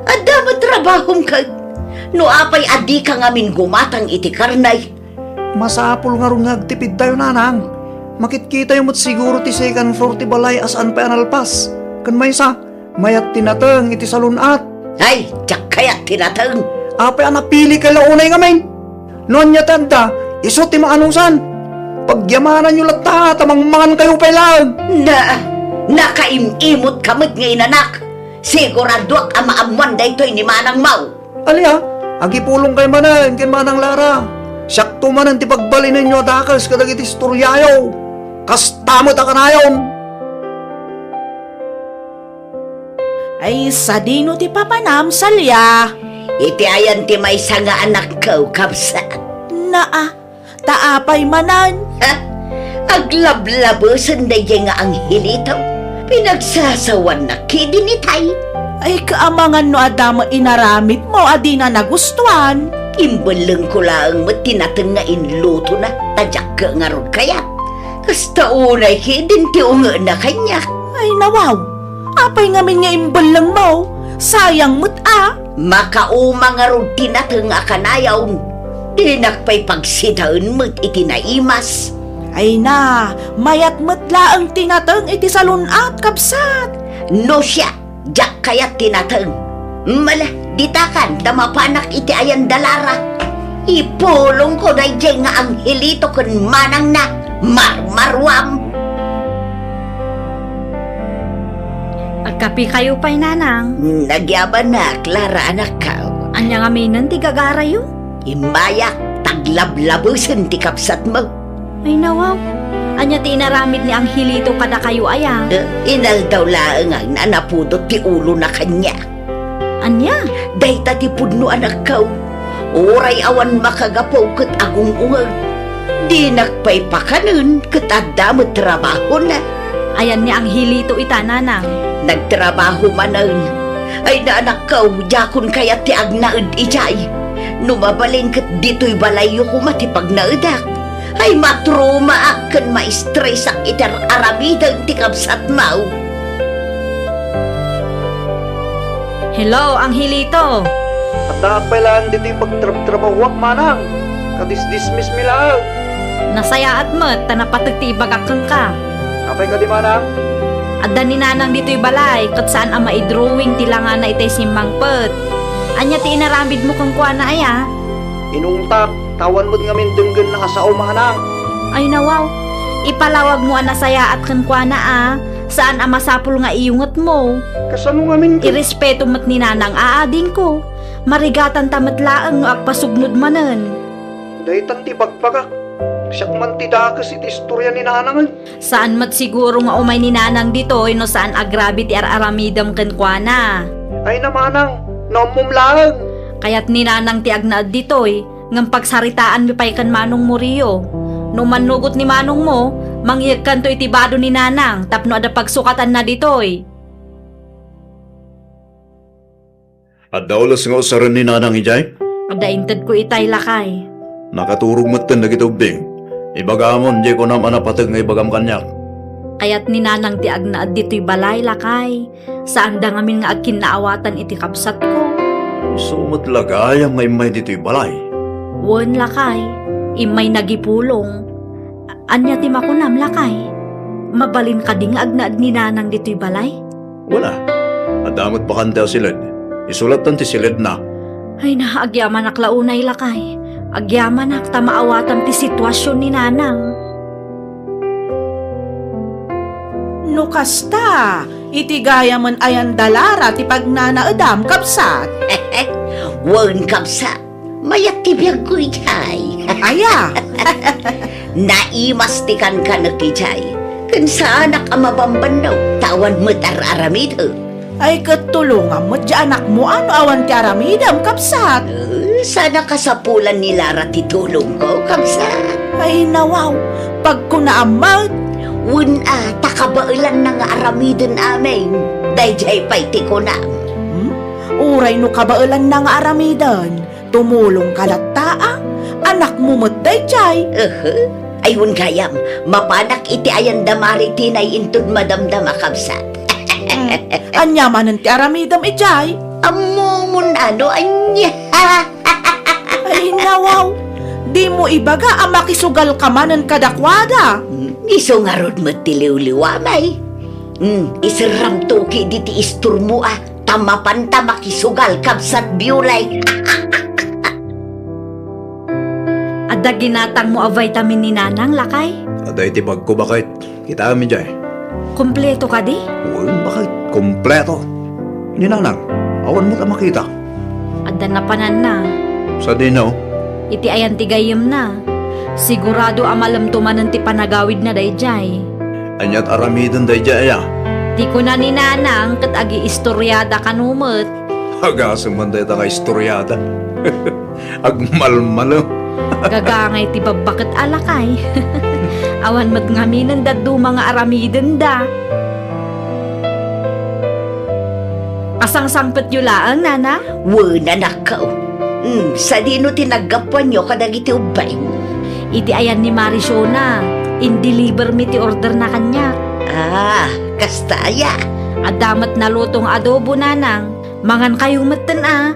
adda met trabahom ket. No apay a dika ngamin gumatang iti karne? Masapul ngarud nga agtipidtayo, nanang. Makitkitayo met siguro ti second floor ti balay a saan pay a nalpas. Ken maysa, mayat ti nateng iti salun-at. Ay, diak kayat ti nateng. Apay a napilikay la unay ngamin? No ania ti adda, isu ti maanusan. Pagyamananyo latta ta mangmangankayo pay laeng. Na, nakaim-imotka met nga inanak. Siguraduak a maammoan daytoy ni Manang Mau. Alia, agipulongkay manen ken Manang Lara. Siakto manen ti pagbalinenyo a dakes kadagiti istoriayo. Kasta met a kanayon. Ay, sadino ti papanam, Salia? Iti ayan ti maysa nga anakko, kabsat. Naa, ta apay manen? Ha? Aglablabesen daydiay nga Angelito. Pinagsasawannak ketdi itay. Ay, kaamangan no adda met inaramidmo a dina nagustuan. Imbellengko laeng met ti nateng nga inlutona, ta diak ngarud kayat. Kasta unay ketdin ti ungena kaniak. Ay, nawaw. Apay ngamin nga imbellengmo? Sayang met a. Makauma ngarud ti nateng a kanayon. Dinak pay pagsidaen met iti naimas. Ay na, mayat met laeng ti nateng iti salun-at, kabsat. No siak, diak kayat ti nateng. Mala, ditakan ta mapanak iti ayan da Lara. Ipulongko daydiay nga Angelito ken manangna, marmaruam. Agkapikayo pay, nanang. Nagyamanak, Lara, anakko. Ania ngaminen ti gagarayo? Immayak, taglablabesen ti kabsatmo. Ay, nawaw. Ania ti inaramid ni Angelito kadakayo aya? Eh, inaldaw laeng a napudot ti ulona kaniak. Ania? Dayta ti pudno, anakko. Uray awan makagapu ket agung-ungeg. Dinak pay pakanen ket adda met trabahona. Ayan ni Angelito ita, nanang? Nagtrabaho manen. Ay, anakko, diakon kayat ti agnaed idiay. No mabalin ket ditoy balayyo koma ti pagnaedak. Ay, matrumaak ken maistresak iti ar-aramiden ti kabsatmo. Hello, Angelito! Addaak pay laeng ditoy pagtrabtrabahoak, manang. Kadisdismiss mi laeng. Nasayaat met ta napateg ti ibagak kenka. Apay kadi, manang? Adda ni nanang ditoy balay, ket saan a maidrawing ti langana itay simmangpet. Ania ti inaramidmo kenkuana aya? Inungtak, ta awan met ngamin denggenna a sao, manang. Ay, nawaw. Ipalawagmo a nasayaat kenkuana a saan a masapul nga iyungetmo. Kasano ngamin ket irespeto met ni nanang a adingko. Marigatanta met laeng no agpasugnud manen. Daytan ti bagbagak. Siak man ti dakes iti istoria ni nanangen. Saan met siguro nga umay ni nanang ditoy no saan agrabe ti ar-aramidem kenkuana. Ay na, manang, no ammom laeng. Kayat ni nanang ti agnaed ditoy, ngem pagsaritaanmi pay ken manongmo, Rio. No mannugot ni manongmo, mangyegkanto iti bado ni nanang tapno adda pagsukatanna ditoy. Adda ules nga usaren ni nanang idiay? Adda intedko itay, lakay. Nakaturog metten dagiti ubbing. Ibagamon, diay kunam a napateg nga ibagam kaniak. Kayat ni nanang ti agnaed ditoy balay, lakay. Saanda ngamin nga agkinnaawatan iti kabsatko. Isu met la gayam nga immay ditoy balay? Wen, lakay. Immay nagipulong. A-, ania ti makunam, lakay? Mabalin kadi nga agnaed ni nanang ditoy balay? Wen a, adda met bakante a siled. Isu lattan ti siledna. Ay na, agyamanak la unay, lakay. Agyamanak ta maawatam ti situasion ni nanang. No kasta, iti gayamen ayan da Lara ti pagnanaedam, kabsat? Wen, kabsat. Mayat ti biagko idiay. Aya? Naimas ti kankanek idiay. Ken saanak a mabambannog, ta awan met ar-aramidek. Ay, ket tulongam met diay anakmo a no awan ti aramidem, kabsat. Eh, saan a kasapulan ni Lara ti tulongko, kabsat. Ay, nawaw, pagkunaam met. Wen a, ta kabaelanna nga aramiden amin. Daydiay pay ti kunam. Hmm? Uray no kabaelanna nga aramiden, tumulongka latta a, anakmo met daydiay. Ehe. Ay, wen gayam, mapanak iti ayan da Mari Tinay inton madamdama, kabsat. Hmm. Ania manen ti aramidem idiay? Ammomon a no ania. Ay, nawaw. Dimo ibaga a makisugalka manen kadakuada. Hmm, isu ngarud met ti liwliwam ay. Hmm, iserramto ketdi ti istormo a ta mapanta makisugal, kabsat Biolay. Adda ginatangmo a vitamin ni Nanang, lakay? Adda iti bagko, baket. Kitaem idiay. Kompleto kadi? Wen, baket. Kompleto. Ni Nanang, awan met a makita. Adda napananna. Sadino? Iti ayan ti gayyemna. Sigurado a malemto manen ti panagawidna daydiay. Aniat aramiden daydiay aya? Ti kuna ni Nanang ket agiistoriada kano met. Agasem man dayta nga istoriada. Agmalmalem. Gagangay ti babbaket a lakay. Awan met ngaminen dadduma nga aramidenda. Asangsangpetyo laeng, Nana? Wen, anakko. Hmm, sadino ti naggapuanyo kadagiti ubbing? Iti ayan ni Marisiona, in-deliver mi ti orderna kaniak. Ah, kasta aya? Adda met naluto nga adobo, Nanang. Mangankayo metten a.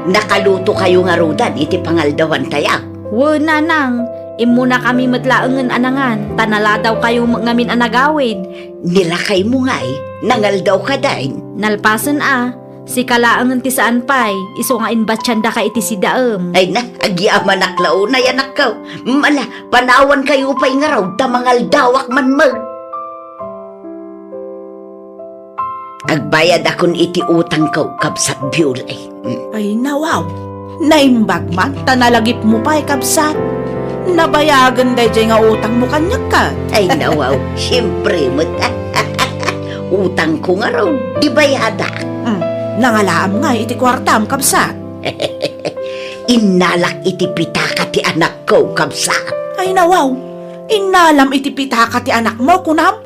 Nakalutokayo ngarudan iti pangaldawantayo? Wen, nanang, immunakami met laengen a nangan, ta naladawkayo met ngamin a nagawid. Ni lakaymo ngay, nangaldaw kadi? Nalpasen a, sika laengen ti saan pay, isu nga inbatiandaka iti sidaem. Ay na, agyamanak la unay, anakko. Mala, panawankayo pay ngarud ta mangaldawak man met. Agbayadakon iti utangko, kabsat Biolay. Mm. Ay, nawaw. Naimbag man, ta nalagipmo pay, kabsat. Nabayagen daydiay nga utangmo kaniak, ket? Ay, nawaw. Siempre met. Utangko ngarud, di bayadak. Mm. Nangalaam ngay iti kuartam, kabsat. Innalak iti pitaka ti anakko, kabsat. Ay, nawaw. Innalam iti pitaka ti anakmo, kunam?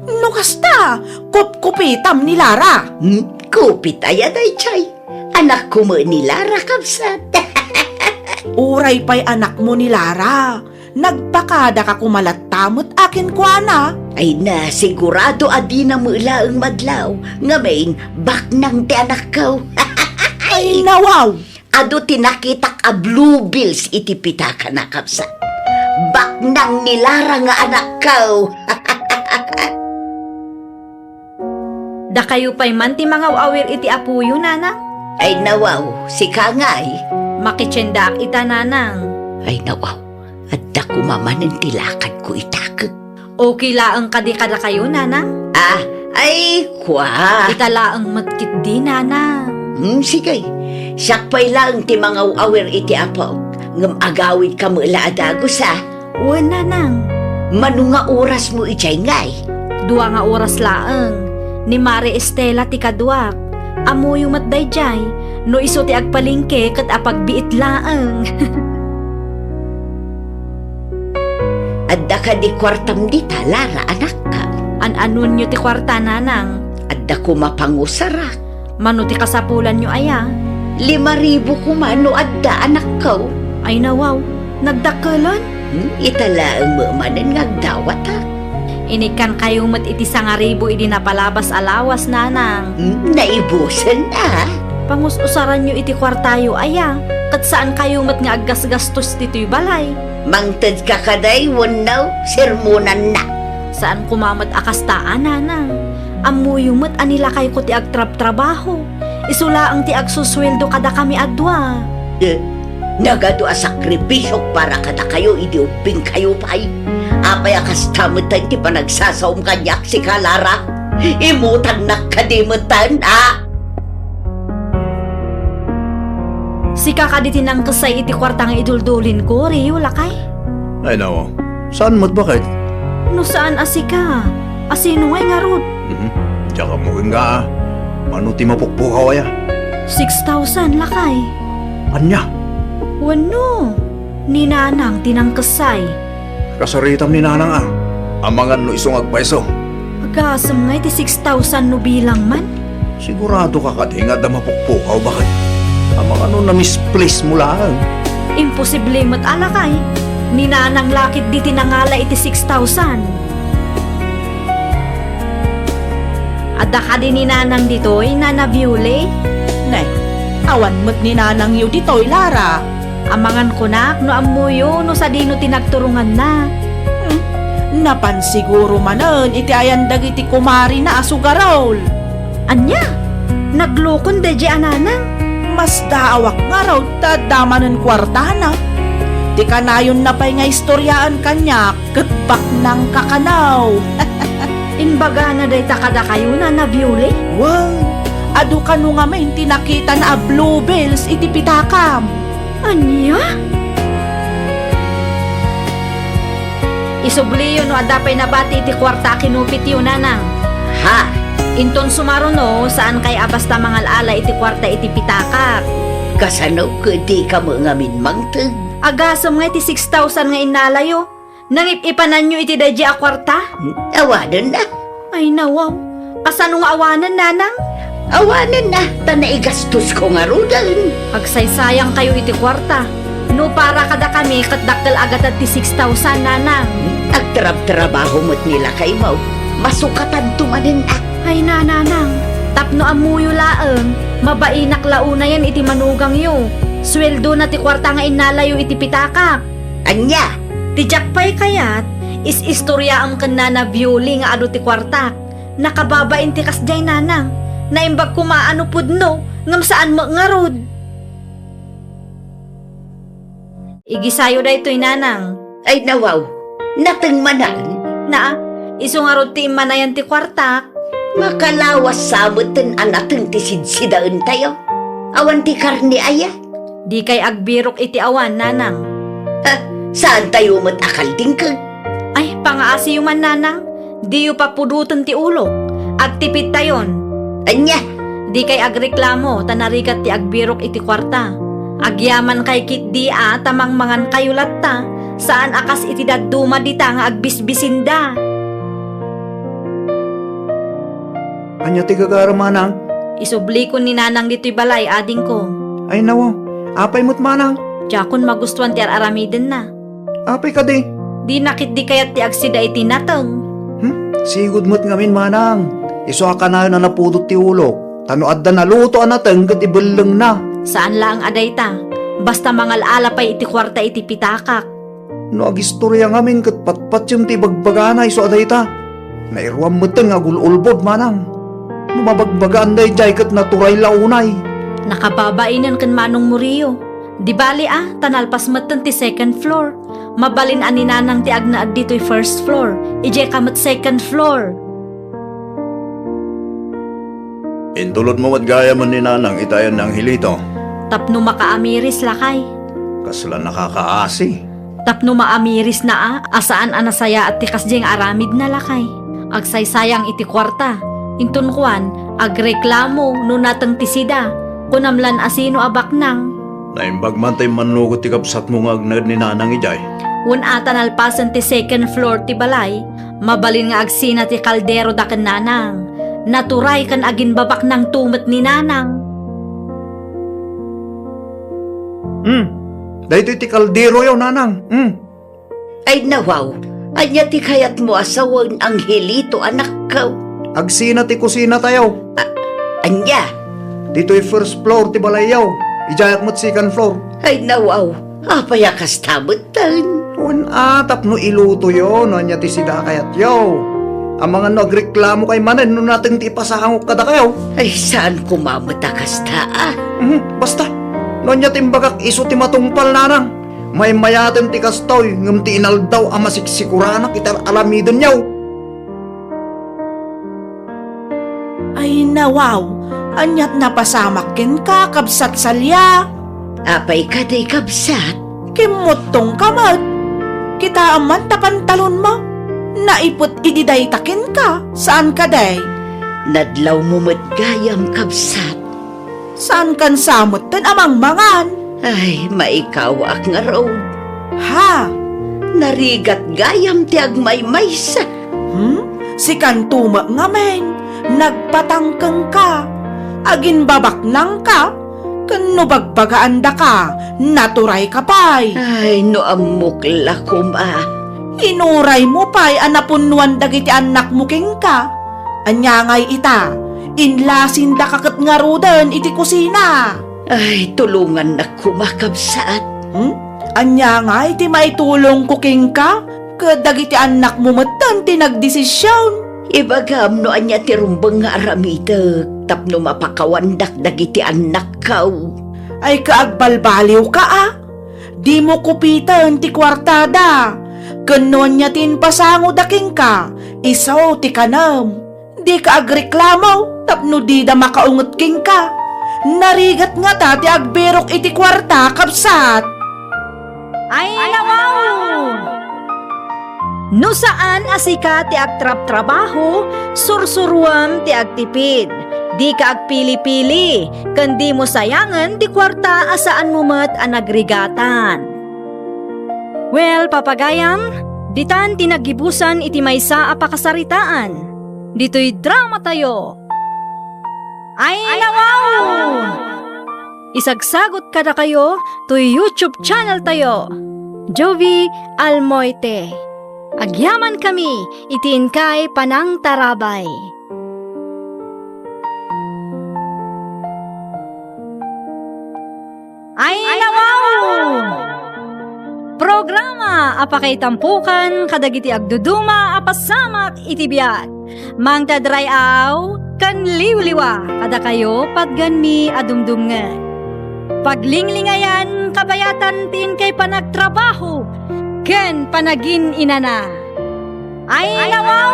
No kasta, kupkupitam ni Lara. Hmm? Kupit aya daydiay? Anakko met ni Lara, kabsat. Uray pay anakmo ni Lara, nagpakadaka koma latta met a kenkuana. Ay na, sigurado a dina met laeng madlaw, ngamin, baknang ti anakko. Ay, nawaw! Adu ti nakitak a bluebells iti pitakana, kabsat. Baknang ni Lara nga anakko. Dakayo pay man ti mangaw-awir iti apoyo, nanang? Ay, nawaw, sika ngay? Makitiendaak ita, nanang. Ay, nawaw, adda koma manen ti lakadko ita, ket. Okay laeng kadi kadakayo, nanang? Ah, ay, kua. Ita laeng met ketdi, nanang. Hmm, sige. Siak pay laeng ti mangaw-awir iti apok. Ngem agawidka met la a dagus, a. Wen, nanang. Mano nga orasmo idiay ngay? Dua nga oras laeng. Ni Mare Estela ti kaduak. Ammoyo met daydiay, no isu ti agpalengke ket apagbiit laeng. Adda kadi kuartam dita, Lara, anakko? An-anonyo ti kuarta, nanang? Adda koma pangusarak. Mano ti kasapulanyo aya? Lima ribu koma no adda, anakko. Ay, nawaw, nagdakkelen? Hmm, ita laeng met manen nga agdawatak. Inikkankayo met iti sangaribu idi napalabas a lawas, nanang. Hmm, naibusen a. Pangus-usaranyo iti kuartayo aya, ket saankayo met nga aggasgastos ditoy balay. Mangtedka kadi wenno sermonannak? Saan koma met a kasta a, nanang. Ammoyo met a ni lakayko ti agtrabtrabaho. Isu laeng ti agsusueldo kadakami a dua. Eh, nagadu a sakripisiok para kadakayo idi ubbingkayo pay. Apay a kasta metten ti panagsasaom kaniak, sika, Lara? Imutannak kadi metten, a? Sika kadi ti nangkessay iti kuarta nga iduldulinko, Rio, lakay? Ay, nawaw. Saan met, baket? No saan a sika, a sino ngay ngarud? Mhm. Diak ammo kenka, a. Mano ti mapukpukaw aya? Six thousand, lakay. Ania? Wenno, ni nanang ti nangkessay. Kasaritam ni nanang, a. Amangan no isu nga agpayso. Agasem ngay ti six thousand no bilang man? Siguradoka kadi nga adda mapukpukaw, baket? Amangan no na-misplace mo laeng? Imposible met a, lakay. Ni nanang la ketdi ti nangala iti six thousand. Adda kadi ni nanang ditoy, Nana Biuli? Ne, awan met ni nanangyo ditoy, Lara. Amangan kunak no ammoyo no sadino ti nagturonganna. Hmm, napan siguro manen iti ayan dagiti kumarina a sugarol. Ania? Naglokon daydiay a nanang? Masdaawak ngarud ta adda manen kuartana. Ti kanayonna pay nga istoriaan kaniak ket baknang kakanaw. Imbagana dayta kadakayo, Nana Biuli? Wen, adu kano ngamin ti nakitana a bluebells iti pitakam. Ania? Isubliyo no adda pay nabati iti kuarta a kinupityo, nanang. Ha? Inton sumaruno, saankay a basta mangal-ala iti kuarta iti pitakak. Kasano ket dika met ngamin mangted? Agasem nga iti six thousand nga innalayo, nangip-ipananyo iti daydiay a kuarta? Awanen a. Ay, nawaw. Kasano nga awanen, nanang? Awanen a, ta naigastosko ngaruden. Agsaysayangkayo iti kuarta. No para kadakami, ket dakkel a gatad ti six thousand, nanang. Agtrabtrabaho met ni lakaymo. Masukatanto manen a. Ay, nanang, tapno ammoyo laeng, mabainak la unayen iti manugangyo. Suweldona ti kuarta nga innalayo iti pitakak. Ania? Ti diak pay kayat, is-istoriaam ken Nana Violi nga adu ti kuartak. Nakababain ti kasdiay, Nanang. Naimbag koma a no pudno, ngem saan met ngarud. Igisayo daytoy, Nanang. Ay, nawaw. Nateng manen? Naa, isu ngarud ti immanayan ti kuartak. Makalawas sa metten a nateng ti sidsidaentayo. Awan ti karne aya? Dikay agbirok iti awan, Nanang. Ah, saantayo met a kaldingkeg? Ay, pangaasiyo man, Nanang. Diyo papudoten ti ulok. Agtipittayon. Ania? Dikay agreklamo ta narigat ti agbirok iti kuarta. Agyamankay ketdi a ta mangmangankayo latta, saan a kas iti dadduma dita nga agbisbisinda. Ania ti gagaram, Manang? Isublikon ni Nanang ditoy balay, adingko. Ay, nawaw. Apay met, Manang? Diakon magustuan ti ar-aramidenna. Apay kadi? Dina ketdi kayat ti agsida iti nateng. Hmm? Sigud met ngamin, Manang. Isu a kanayon a napudot ti ulok. Ta no adda naluto a nateng ket ibellengna. Saan laeng a dayta. Basta mangal-ala pay iti kuarta iti pitakak. No agistoria ngamin ket patpatiem ti ibagbagana isu a dayta. Nairuam metten nga agul-ulbod, Manang. No mabagbagaan daydiay ket naturay la unay. Nakababainen ken Manong Murillo. Di bali a, ta nalpas metten ti second floor. Mabalin a ni Nanang ti agnaed ditoy first floor. Idiay ka met second floor. Intulodmo met gayamen ni Nanang iti ayan ni Angelito. Tapno makaamiris, lakay. Kasla nakakaasi. Tapno maamirisna a, a saan a nasayaat ti kasdiay nga aramidna, lakay. Agsaysayang iti kuarta. Inton kuan, agreklamo no nateng ti sida. Kunam lan a sino a baknang. Naimbag man ta immannugot ti kabsatmo nga agnaed ni Nanang idiay. Wen a ta nalpasen ti second floor ti balay, mabalin nga agsina ti kaldero da ken Nanang. Naturay ken aginbabaknangto met ni Nanang. Hmm. Daytoy ti kalderoyo, Nanang. Hmm. Ay, nawaw, ania ti kayatmo a sawen, Angelito, anakko? Agsina ti kusinatayo. A-, ania? Ditoy first floor ti balayyo. Idiayak met second floor. Ay, nawaw, apay a kasta metten? Wen a, tapno ilutoyo no ania ti sida a kayatyo. Amangan no agreklamokay manen no nateng ti ipasangok kadakayo. Ay, saan koma met a kasta, a? Mhm, basta. No ania ti imbagak, isu ti matungpal, Nanang. Maymayaten ti kastoy, ngem ti inaldaw a masiksikoranak iti ar-aramidenyo. Ay, nawaw, aniat napasamak kenka, kabsat Salia? Apay kadi, kabsat? Kimmuttongka met. Kitaem man ta pantalonmo. Naiput idi dayta kenka, saan kadi? Nadlawmo met gayam, kabsat. Saankan sa metten a mangmangan? Ay, maikawaak ngarud. Ha? Narigat gayam ti agmaymaysa. Hmm? Sikanto met ngamin, nagpatang kenka, aginbabaknangka, ken no bagbagaandaka, naturayka pay. Ay, no ammok la koma. Inuraymo pay a napunnoan dagiti annakmo kenka. Ania ngay ita, inlasindaka ket ngaruden iti kusina. Ay, tulongannak koma, kabsat. Hmm? Ania ngay ti maitulongko kenka ket dagiti annakmo metten ti nagdesision? Ibagam no ania ti rumbeng nga aramidek tapno mapakawandak dagiti annakko. Ay, kaagbalbaliwka a? Dimo kupiten ti kuartada. Ken no ania ti impasangoda kenka, isu ti kanem. Dika agreklamo tapno dida makaunget kenka. Narigat ngata ti agbirok iti kuarta, kabsat. Ay, nawaw! No saan a sika ti agtrabtrabaho, sursuruem ti agtipid. Dika agpili-pili, ken dimo sayangen ti kuarta a saanmo met a nagrigatan. Well, papagayam, ditan ti naggibusan iti maysa a pakasaritaan. Ditoy dramatayo. Ay, nawaw! Isagsagot kadakayo toy YouTube channel tayo, Jovie Almoite. Agyaman kami iti inkay panangtarabay. Ay, a pakaitampokan kadagiti agduduma a pasamak iti biag. Mangted ray-aw ken liwliwa kadakayo patgenmi a dumdumngeg. Paglinglingayan kabayatan ti inkay panagtrabaho ken panagin-inana. Ay, nawaw!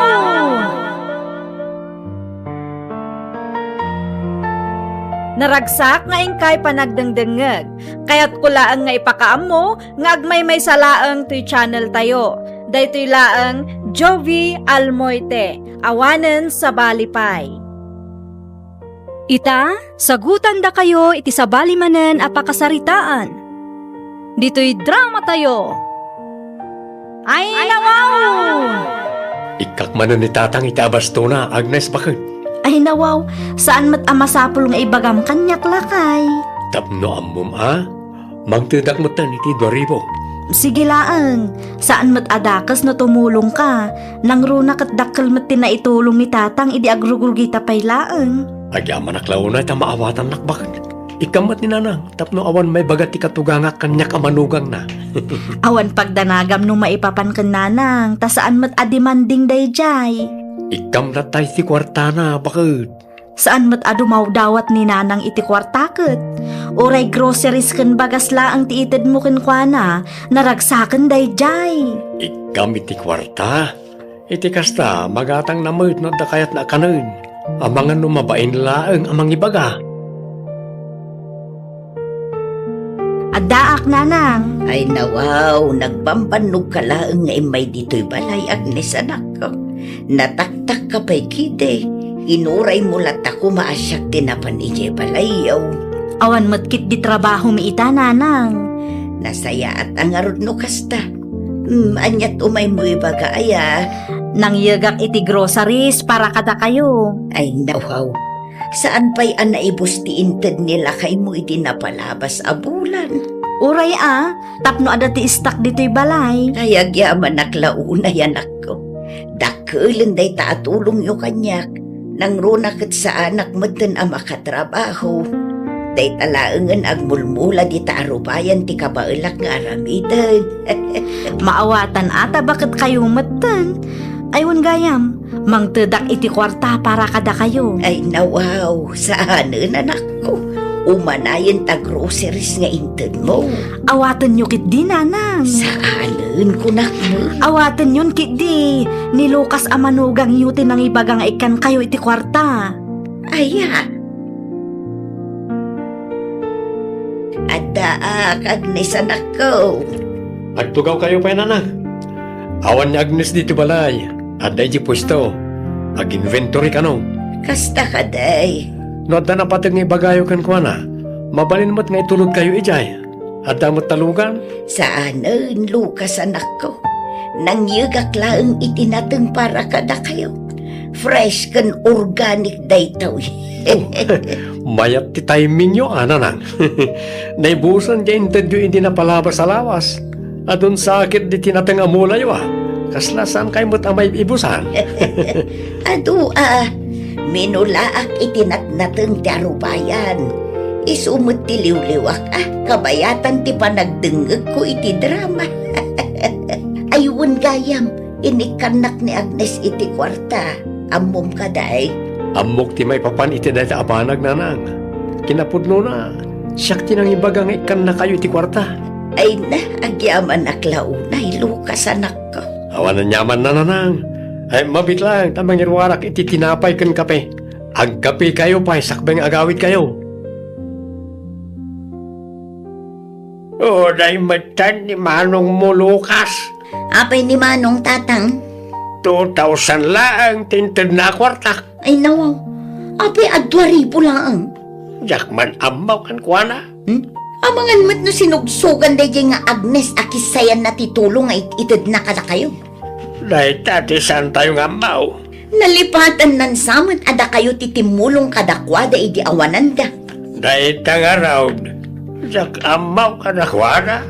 Naragsak nga inkay panagdengdengngeg. Kayatko laeng nga ipakaammo nga agmaymaysa laeng toy channel tayo. Daytoy laeng Jovi Almoite, awanen sabali pay. Ita, sagutandakayo iti sabali manen a pakasaritaan. Ditoy drama tayo. Ay, nawaw! Ikkak manen ni Tatang iti abastona, Agnes, baket. Ay, nawaw, saan met a masapul nga ibagam kaniak, lakay. Tapno ammom a, mangtedak metten iti dua ribu. Sige laeng, saan met a dakes no tumulongka. Nangruna ket dakkel met ti naitulong ni Tatang idi agrugrugita pay laeng. Agyamanak la unay ta maawatannak, baket. Ikkam met ni Nanang tapno awan maibaga ti katugangak kaniak a manugangna. Awan pagdanagam no maipapan ken Nanang, ta saan met a demanding daydiay. Ikkam latta iti kuartana, baket. Saan met a dumawdawat ni Nanang iti kuarta ket. Uray groceries ken bagas laeng ti itedmo kenkuana, naragsaken daydiay. Ikkam iti kuarta. Iti kasta, magatangna met no adda kayatna a kanen. Amangan no mabain laeng a mangibaga. Addaak, Nanang. Ay, nawaw, nagbambannogka laeng nga immay ditoy balay, Agnes, anakko. Nataktakka pay ketdi. Inuraymo latta koma a siak ti napan idiay balayyo. Awan met ketdi trabahomi ita, Nanang. Nasayaat a ngarud no kasta. Hmm, ania't umaymo ibaga, aya? Nangyegak iti groceries para kadakayo. Ay, nawaw. Saan pay a naibus ti inted ni lakaymo idi napalabas a bulan? Uray a, tapno adda ti istak ditoy balay. Ay, agyamanak la unay, anakko. Dakkelen dayta a tulongyo kaniak. Nangruna ket saanak metten a makatrabaho. Dayta laengen agmulmula dita a rubayan ti kabaelak nga aramiden. Maawatan a ta baket kayo metten. Ay, wen gayam, mangtedak iti kuarta para kadakayo. Ay, nawaw, saanen, anakko. Umanayen ta groceries nga intedmo. Awatenyo ketdi, Nanang. Saanen, kunak met. Awatenyon ketdi. Ni Lucas a manugangyo ti nangibaga nga ikkankayo iti kuarta. Aya? Addaak, Agnes, anakko. Agtugawkayo pay, Nanang. Awan ni Agnes ditoy balay. Adda idiay puesto. Ag-inventory kano. Kasta kadi. No adda napateg nga ibagayo kenkuana, mabalin met nga itulodkayo idiay. Adda met ta lugan? Saanen, Lucas, anakko. Nangyegak laeng iti nateng para kadakayo. Fresh ken organic daytoy. Oh, mayat ti timingyo, a, Nanang. Naibusen ti intedyo idi napalabas a lawas. Adun sakit diti nateng a mulayo, a. Kasla saan kay met a maibusan? Adu, a, minulaak iti natnateng ti arubayan. Isu met ti liwliwak, a, kabayatan ti panagdengngegko iti drama. Ay, wen gayam, inikkannak ni Agnes iti kuarta. Ammom kadi? Ammok ti maipapan iti dayta a banag, Nanang. Kinapudnona, siak ti nangibaga nga ikkannakayo iti kuarta. Ay na, agyamanak la unay, Lucas, anakko. Awan aniaman, Nanang. Ay, mabiit laeng ta mangiruarak iti tinapay ken kape. Agkapekayo pay sakbay nga agawidkayo. Uray metten ni manongmo, Lucas. Apay ni Manong, Tatang? Two thousand laeng ti intedna a kuarta. Ay, nawaw. Apay a dua ribu laeng? Diak man ammo kenkuana. Hmm? Amangan met no sinugsogan daydiay nga Agnes a kissayanna ti tulong nga it-, itedna kadakayo. Dayta ti saantayo nga ammo. Nalipatannan sa met a dakayo ti timmulong kadakuada idi awananda. Dayta ngarud, diak ammo kadakuada.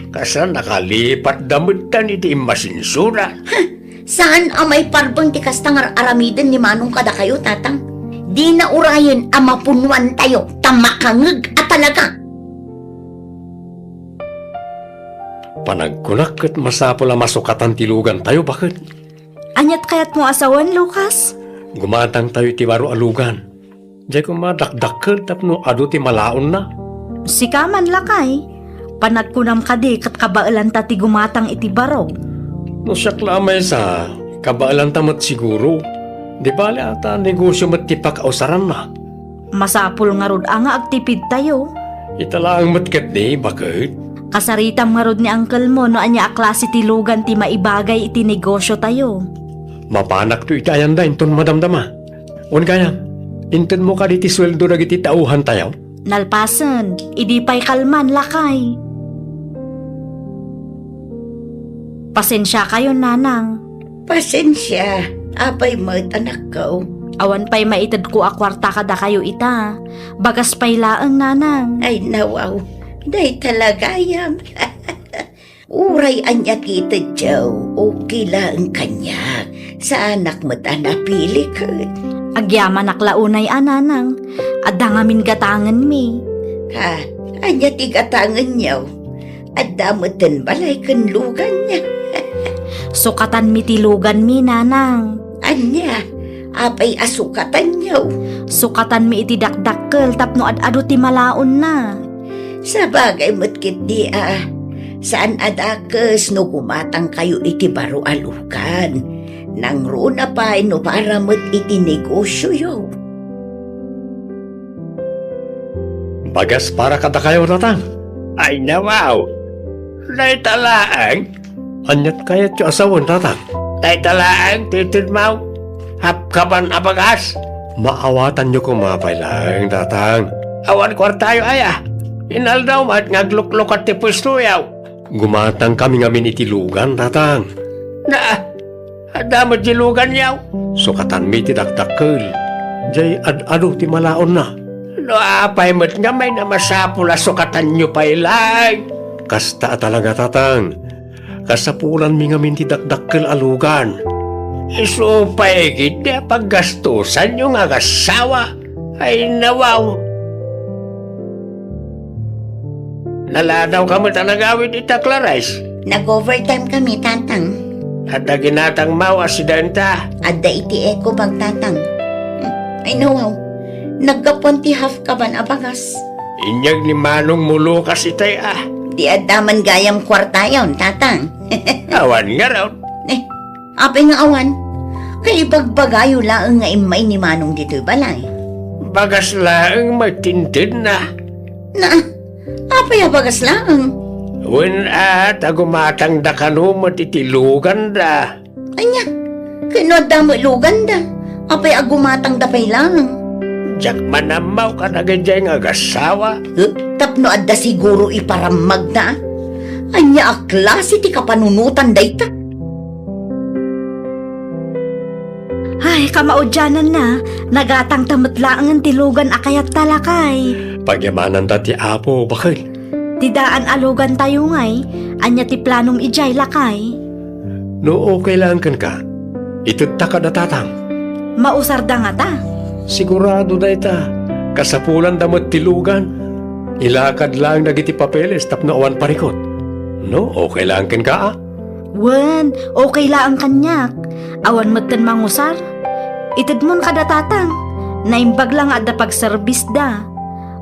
Kasla nakalipatda metten iti immasinsoda. Huh! Saan a maiparbeng ti kasta nga ar-aramiden ni Manong kadakayo, Tatang. Dina urayen a mapunoantayo ta makangeg a talaga. Panagkunak ket masapul a masukatan ti lugantayo, baket. Aniat kayatmo a sawen, Lucas? Gumatangtayo iti baro a lugan. Diay koma dakdakkel tapno adu ti malaonna. Sika man, lakay. Panagkunam kadi ket kabaelanta ti gumatang iti baro? No siak la a maysa, kabaelanta met siguro. Di bale a ta negosio met ti pakausaranna. Masapul ngarud a nga agtipidtayo. Ita laeng met ketdi, baket. Kasaritam ngarud ni uncle mo no ania a klase ti lugan ti maibagay iti negosiotayo. Mapanakto iti ayanda inton madamdama. Wen gayam, intedmo kadi ti sueldo dagiti tauhantayo? Nalpasen, idi pay kalman, lakay. Pasensiakayon, nanang. Pasensia, apay met, anakko? Awan pay maitedko a kuarta kadakayo ita. Bagas pay laeng, nanang. Ay, nawaw. Dayta la gayam. Uray ania ti itedyo, okay laeng kaniak. Saanak met a napili ket. Agyamanak la unay a, nanang. Adda ngamin gatangenmi. Ha? Ania ti gatangenyo? Adda metten balay ken lugan. Sukatanmi ti luganmi, nanang. Ania? Apay a sukatanyo? Sukatanmi iti dakdakkel tapno ad-adu ti malaonna. Sabagay met ketdi a, saan a dakes no gumatangkayo iti baro a lugan. Nangruna pay no para met iti negosioyo. Bagas para kadakayo, tatang. Ay, nawaw. Dayta laeng. Aniat kayatyo a sawen, tatang? Dayta laeng ti itedmo. Hapkaban a bagas. Maawatanyo koma pay laeng, tatang. Awan kuartayo aya. Inaldaw met nga agluklukat ti puestoyo. Gumatangkami ngamin iti lugan, tatang. Na, adda met di luganyo. Sukatanmi ti dakdakkel. Diay ad-adu ti malaonna. No apay met nga mayna, masapul a sukatanyo pay laeng. Kasta a talaga, tatang. Kasapulanmi ngamin ti dakdakkel a lugan. Isu pay ketdi a paggastosanyo nga agassawa. Ay, nawaw. Naladawka met a nagawid ita, Clarice? Nag-overtime kami, tatang. Adda ginatangmo a sidaenta? Adda iti eco bag, tatang. Hmm, ay, nawaw. Naggapuan ti hapkaban a bagas. Inyag ni manongmo Lucas itay a. Di adda man gayam kuartayon, tatang. Awan ngarud. Eh, apay nga awan? Kaibagbagayo laeng nga immay ni manong ditoy balay. Bagas laeng met ti intedna. Na, apay a bagas laeng? Wen a, ta gumatangda kano met iti luganda. Ania? Ket no adda met luganda, apay a gumatangda pay laeng? Diak man ammo kadagiti nga agassawa. Huh? Tapno adda siguro iparammagda. Ania a klase ti kapanunotan dayta? Ay, kamaudiananna, nagatangta met laengen ti lugan a kayatta, lakay. Pagyamananda ti Apo, baket. Ti daan a lugantayo ngay, ania ti planom idiay, lakay? No okay laeng kenka, itedta kada tatang. Mausarda ngata? Sigurado dayta. Kasapulanda met ti lugan. Ilakad laeng dagiti papeles tapno awan parikut. No okay laeng kenka, a? Wen, okay laeng kaniak. Awan metten mangusar. Itedmon kada tatang. Naimbag la nga adda pagserbisda.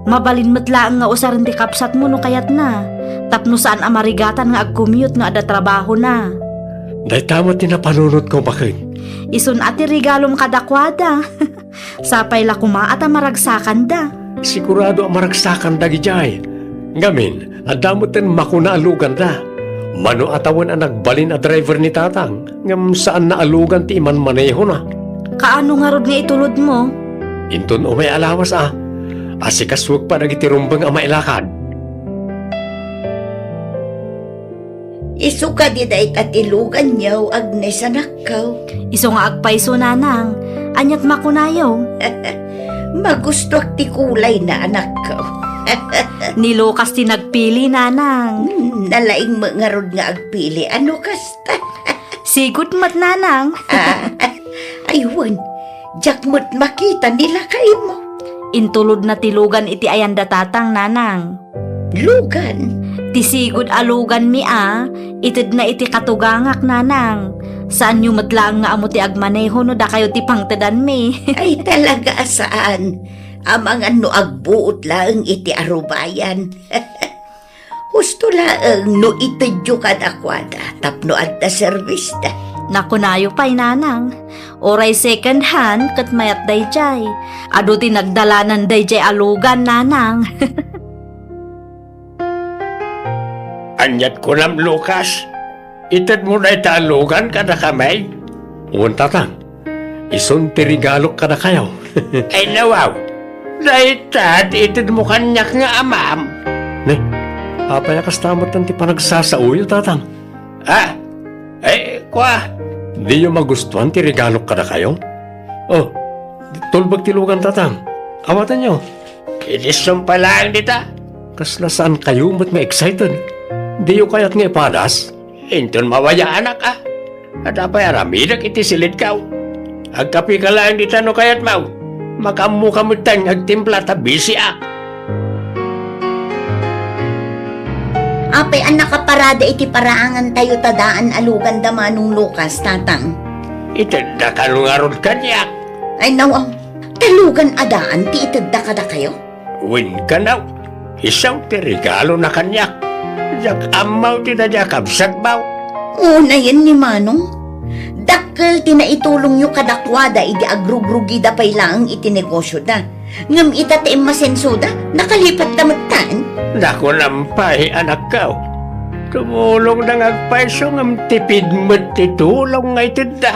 Mabalin met laeng nga usaren ti kabsatmo no kayatna, tapno saan a marigatan nga ag-commute no adda trabahona. Dayta met ti napanunotko, baket. Isun a ti regalom kadakuada. Sapay la koma a ta maragsakanda. Sigurado a maragsakanda idiay. Ngamin, adda metten makuna a luganda. Mano a tawen a nagbalin a driver ni tatang, ngem saanna a lugan ti imanmanehona. Kaano ngarud nga itulodmo? Inton umay a lawas a, asikasuek pa dagiti rumbeng a mailakad. Isu kadi dayta ti luganyo, Agnes, anakko? Isu nga agpayso, nanang. Aniat makunayo? Magustuak ti kulayna, anakko. Ni Lucas ti nagpili, nanang. Hmm, nalaing met ngarud nga agpili, ano kasta? Sigud met, nanang. Ah, ay, wen, diak met makita ni lakaymo. Intulodna ti lugan iti ayanda tatang, nanang. Lugan? Ti sigud a luganmi a, itedna iti katugangak, nanang. Saanyo met laeng nga ammo ti agmaneho no dakayo ti pangtedanmi. Ay, talaga a saan. Amangan no agbuot laeng iti arubayan. Husto laeng no itedyo kadakuada tapno adda servisda. Nakunayo pay, nanang. Uray second hand, ket mayat dayjay. Adu ti nagdalanan dayjay a lugan, nanang. Aniat kunam, Lucas? Itedmo dayta a lugan kadakami? Wen, tatang. Isun ti regalok kadakayo. Ay, nawaw. Dayta ti itedmo kaniak nga amam. Ne, apay a kasta met ti panagsasaoyo, tatang? Ah, ay, kua. Diyo magustuan ti regalok kadakayo? Oh, tulbek ti lugan, tatang. Awatenyo. Iti sumpay laeng dita. Kasla saan kayo met nga excited? Diyo kayat nga ipadas? Inton mawayaanak, a. Adda pay aramidek iti silidko. Agkapika laeng dita no kayatmo. Makaammoka metten nga agtimpla ta bisiak. Apay a nakaparada iti paraangantayo ta daan a lugan da Manong Lucas, tatang? Itedda kano ngarud kaniak? Ay, nawaw. Ta lugan a daan ti itedda kadakayo? Wen kano, isu ti regalona kaniak. Diak ammo ti daydi a kabsatmo. Unayen ni Manong. Dakkel ti naitulongyo kadakuada idi agrugrugida pay laeng iti negosioda. Ngem ita ti immasensoda, nakalipatda metten. Nakunam pay, anakko. Tumulongda nga agpayso ngem tipid met ti tulong nga itedda.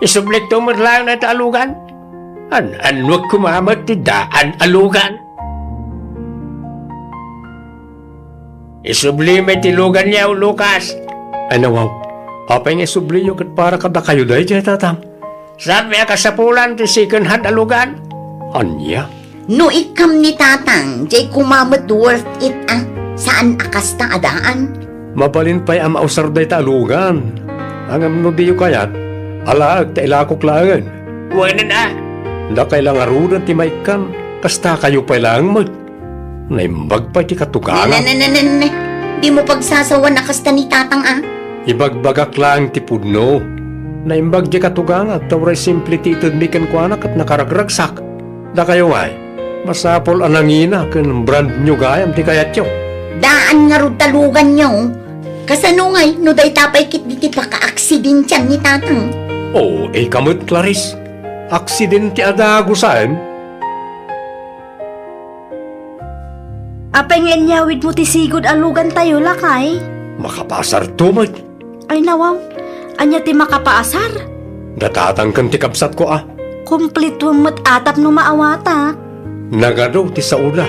Isublikto met laeng dayta a lugan. An-annuek koma met ti daan a lugan. Isublim ti luganyo, Lucas. Ay, nawaw. Apay nga isubliyo ket para kadakayo daydiay, tatang? Saan a kasapulan ti second hand a lugan? Ania? No ikkam ni tatang, diay koma met worth it, a. Saan a kasta a daan? Mabalin pay a mausar dayta a lugan. Ngem no diyo kayat, alaek ta ilakok laengen. Wen a. Dakay la ngaruden ti maikkan, kastakayo pay laeng met. Naimbag pay ti katugangak. Ne, ne, ne, ne, ne. Dimo pagsasawan a kasta ni tatang, a. Ibagbagak laeng ti pudno. Naimbag ti katugangak ta uray simple ti itedmi kenkuana ket nakaragragsak. Dakayo ngay, masapul a nangina ken brand new gayam ti kayatyo. Daan ngarud ta luganyo. Kasano ngay no dayta pay ketdi ti pakaaksidentian ni tatang? O, ika met, Clarice. Aksidente a dagusen. Apay nga inyawidmo ti sigud a lugantayo, lakay? Makapaasarto met. Ay, nawaw. Ania ti makapaasar? Datatang ken ti kabsatko, a. Kumpletoem met a tapno maawatak. Nagadu ti saoda.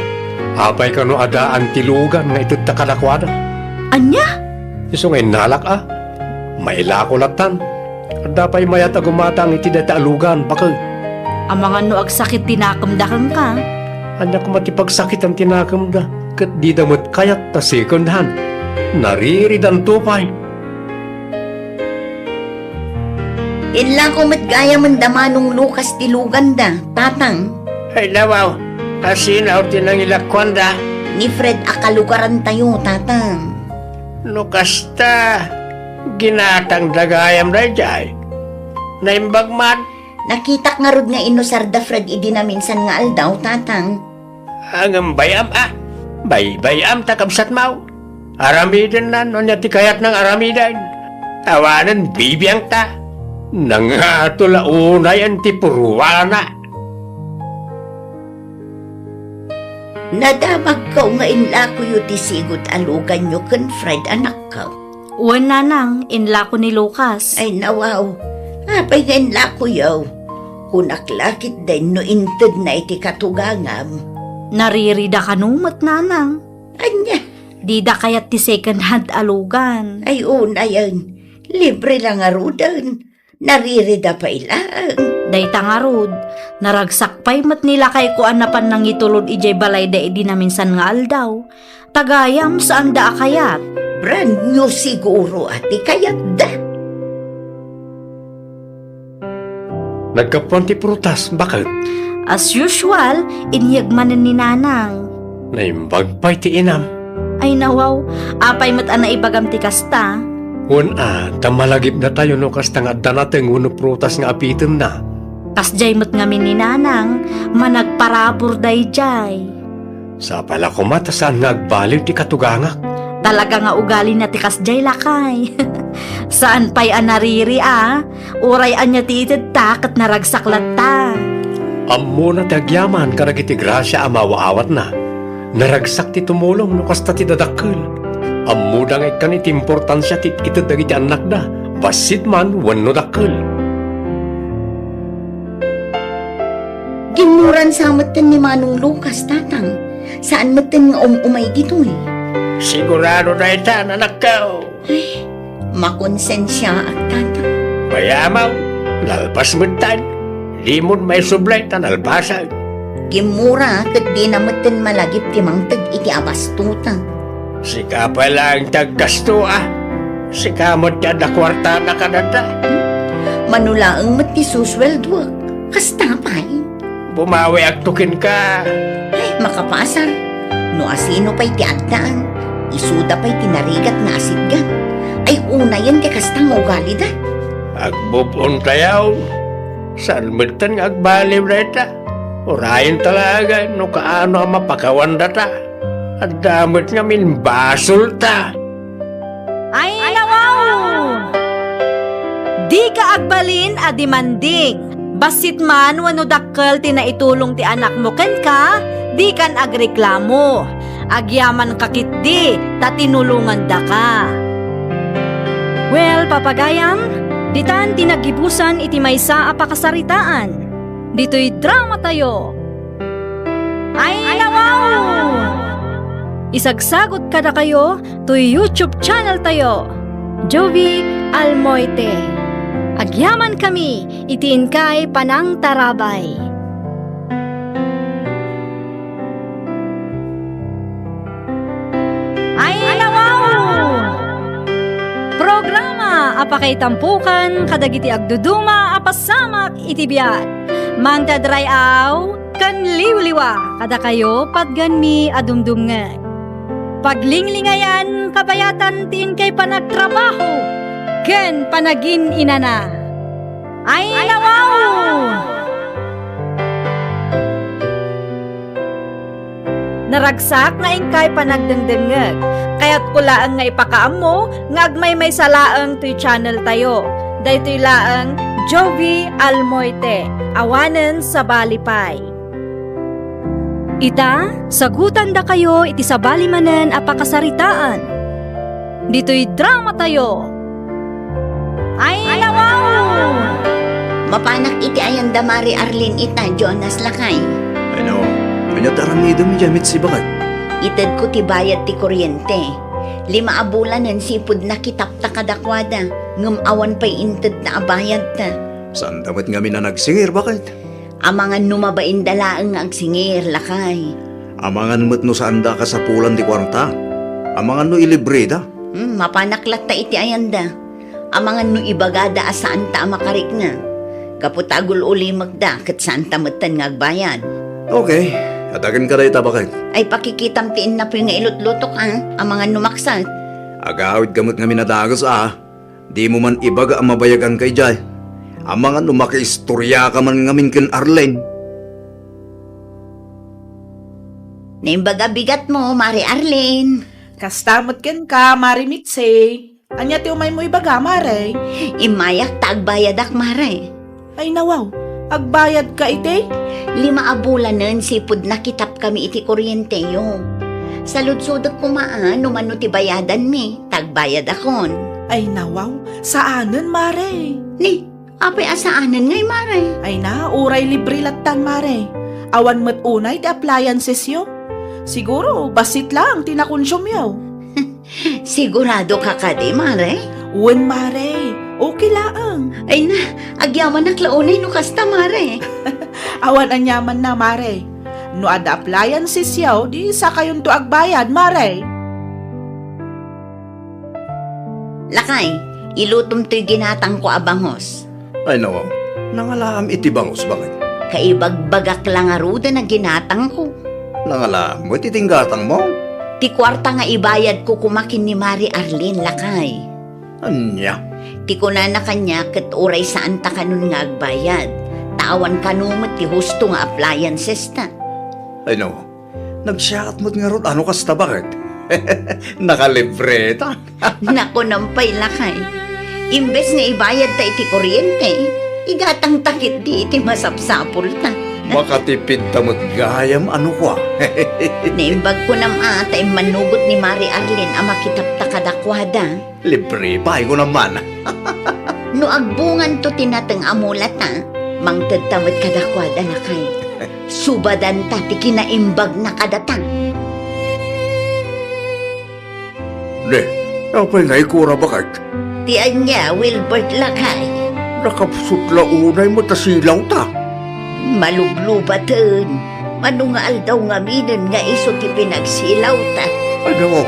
Apay kano a daan ti lugan nga itedda kadakuada? Ania? Isu nga innalak, a. Mailako lattan. Adda pay mayat a gumatang iti dayta a lugan, baket. Amangan no agsakit ti nakemda kenka. Ania koma ti pagsakitan ti nakemda, ket dida met kayat ta second hand. Nariridanto pay. Inlako met gayamen da Manong Lucas ti luganda, tatang. Ay, nawaw, kasino ti nangilakuanda? Ni Fred a kalugarantayo, tatang. No kasta, ginatangda gayam daydiay. Naimbag man. Nakitak ngarud nga inusar da Fred idi naminsan nga aldaw, tatang. Ngem bay-am, a. Baybay-am ta kabsatmo. Aramidenna no ania ti kayatna nga aramiden. Awanen bibiangta. Nangato la unayen ti puruana. Nadamagko nga inlakoyo ti sigud a luganyo ken Fred, anakko. Wen, nanang, inlako ni Lucas. Ay, nawaw. Apay nga inlakoyo? Kunak la ketdin no intedna iti katugangam. Naririda kano met, nanang. Ania? Dida kayat ti second hand a lugan. Ay, unayen. Libre la ngaruden. Naririda pay laeng. Dayta ngarud, naragsak pay met ni lakayko a napan nangitulod idiay balayda idi naminsan nga aldaw. Ta gayam saanda a kayat. Brand new siguro a ti kayatda. Naggapuan ti prutas, baket? As usual, inyeg manen ni nanang. Naimbag pay ti inam. Ay nawaw, apay met a naibagam ti kasta? Wen a, ta malagipnatayo no kasta nga adda nateng wenno prutas nga apitenna. Kasdiay met ngamin ni Nanang, managparabur daydiay. Sapay la koma ta saan nga agbaliw ti katugangak. Talaga nga ugalina ti kasdiay, lakay. Saan pay a nariri a, uray ania ti itedta ket naragsak latta. Ammona ti agyaman kadagiti grasia a maaw-awatna. Naragsak ti tumulong no kasta ti dadakkel. Ammoda nga ikkan iti importansia ti ited dagiti annakda, bassit man wenno dakkel. Ginmuran sa metten ni Manong Lucas, Tatang. Saan metten nga um-umay ditoy. Sigurado dayta, anakko. Ay, makonsensiaak, Tatang. Mayamaw, nalpas metten. Dimon maisubli ta nalpasen. Gimmura ket dina metten malagip ti mangted iti abastuta. Sika pay laeng ti aggasto a. Sika met ti adda kuartana kadata. Mano laeng met ti susueldoek. Kasta pay. Bumawiakto kenka. Ay, makapasar. No asino pay ti addaan, isuda pay ti narigat nga asitgan. Ay, unayen ti kasta nga ugalida. Agbub-ontayo. Saan metten nga agbaliw dayta? Urayen talaga no kaano a mapakawan data. Adda met ngamin basolta. Ay, nawaw! Dika agbalin a dimanding. Bassit man wenno dakkel ti naitulong ti anakmo kenka, dikan agreklamo. Agyamanka ketdi ta tinulongandaka. Well, papagayam, ditan ti naggibusan iti maysa a pakasaritaan. Ditoy dramatayo. Ay, nawaw! Isagsagut kadakayo toy YouTube channel tayo, Jovi Almoite. Agyamankami iti inkay panangtarabay. Ay, nawaw! Programa a pakaitampukan kadagiti agduduma a pasamak iti biag. Mangted ray-aw ken liwliwa kadakayo patganmi a dumdumngeg. Paglinglingayan kabayatan ti inkay panagtrabaho ken panagin-inana. Ay, nawaw! Naragsak nga inkay panagdengdengngeg. Kayatko laeng nga ipakaammo nga agmaymaysa laeng toy channel tayo. Daytoy laeng Jovi Almoite, awanen sabali pay. Ita, sagutandakayo iti sabali manen a pakasaritaan. Ditoy dramatayo. Ay, nawaw! Mapanak iti ayanda, Mari Arlene, ita, Jonas, lakay. Ay, nawaw. Ania ti aramidem idiay, Mitzi, baket? Itedko ti bayad ti kuryente. Lima a bulanen sipud nakitapta kadakuada, ngem awan pay intedna a bayadta. Saanda met ngamin a nagsingir, baket? Amangan no mabainda laeng nga agsingir, lakay. Amangan met no saanda a kasapulan ti kuarta. Amangan no ilibreda. Hmm, mapanak latta iti ayanda. Amangan no ibagada a saanta a makarikna. Gapu ta agul-ulimekda ket saanta metten nga agbayad. Okay, adagenka dayta, baket. Ay, pakikitam ti innapoy nga ilutlutok, a. Amangan no maksak. Agawidka met ngamin a dagus, a. Dimo man ibaga a mabayaganka idiay. Amangan no makiistoriaka man ngamin ken Arlene. Naimbag a bigatmo, Mari Arlene. Kasta met kenka, Mari Mitzi. Ania ti umaymo ibaga, Mare? Immayak ta agbayadak, Mare. Ay, nawaw, agbayadka iti? Lima a bulanen sipud nakitapkami iti kuryenteyo. Saludsodek koma a no mano ti bayadanmi, ta agbayadakon. Ay, nawaw, saanen, Mare. Ni, apay a saanen ngay, Mare? Ay na, uray libre lattan, Mare. Awan met unay ti appliancesyo. Siguro, bassit lang ti nakonsumyo. Sigurado ka kadi, Mare? Wen, Mare. Okay laeng. Ay na, agyamanak la unay no kasta, Mare. Awan aniamanna, Mare. No adda appliancesyo, di sakayonto agbayad, Mare. Lakay, ilutom toy ginatangko a bangus. Ay, nawaw, nangalaam iti bangus, baket? Kaibagbagak la ngaruden a ginatangko. Nangalaam met iti gatangmo? Ti kuarta nga ibayadko koma ken ni Mari Arlene, lakay. Ania? Ti kunana kaniak ket uray saanta kanon nga agbayad, ta awan kano met ti husto nga appliances ta. Ay no, nagsiaat met ngarud a no kasta, baket? Nakalibreta. Nakunam pay, lakay. Imbes nga ibayadta iti kuryente, igatangta ketdi iti masapsapulta. Makatipidta met gayam a no kua. Naimbag kunam a ta immanugot ni Mari Arlene a makitapta kadakuada. Libre pay kunam man. No agbunganto ti nateng a mulata, mangtedta met kadakuada, lakay. Subadanta ti kinaimbagna kadata. Ne, apay nga ikura, baket? Ti ania, Wilbert, lakay? Nakapsut la unay met a silawta. Malublubaten. Mano nga aldaw ngaminen nga isu ti pinagsilawta? Ano?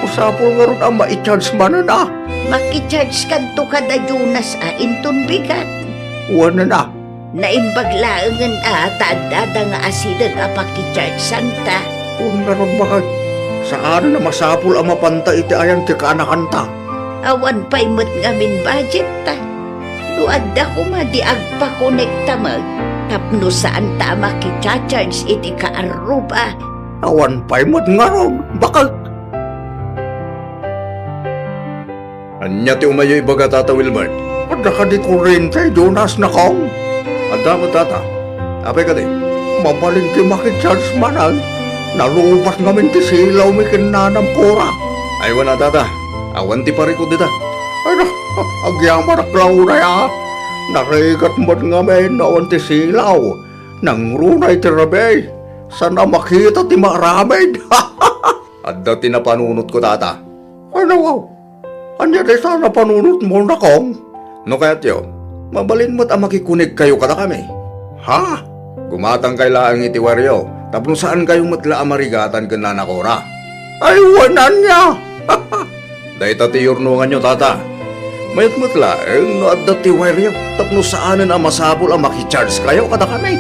Masapul ngarud a mai-charge manen a? Maki-charge kanto kada Jonas a inton bigat. Wen a. Naimbag laengen a ta addada nga asideg a pakichargesanta. Wen ngarud, baket, saan a masapul a mapanta iti ayan ti kaanakanta. Awan pay met ngamin budgetta. No adda koma di agpakonekta met tapno saanta a makicharge iti kaarruba. Awan pay met ngarud, baket. Ania ti umayyo ibaga, Tata Wilbert? Adda kadi kurrente, Jonas, nakong? Adda met, Tata. Apay kadi? Mabalin ti makicharge manen. Nalubat ngamin ti silawmi ken nanam, Cora. Ay, wen a, Tata. Awan ti parikut dita. Ay, na, agyamanak la unay a. Narigat met ngamin no awan ti silaw. Nangruna iti rabii. Saan a makita ti maaramid. Adda ti napanunotko, Tata. Ano? Ania dayta a napanunotmo, nakong? No kayatyo, mabalin met a makikonekkayo kadakami. Ha? Gumatangkay laeng iti wireyo tapno saankayo met la a marigatan ken Nana Cora. Ay, wen ania? Dayta ti yurnonganyo, Tata. Mayat met laeng no adda ti wireyo tapno saanen a masapul a makichargekayo kadakami.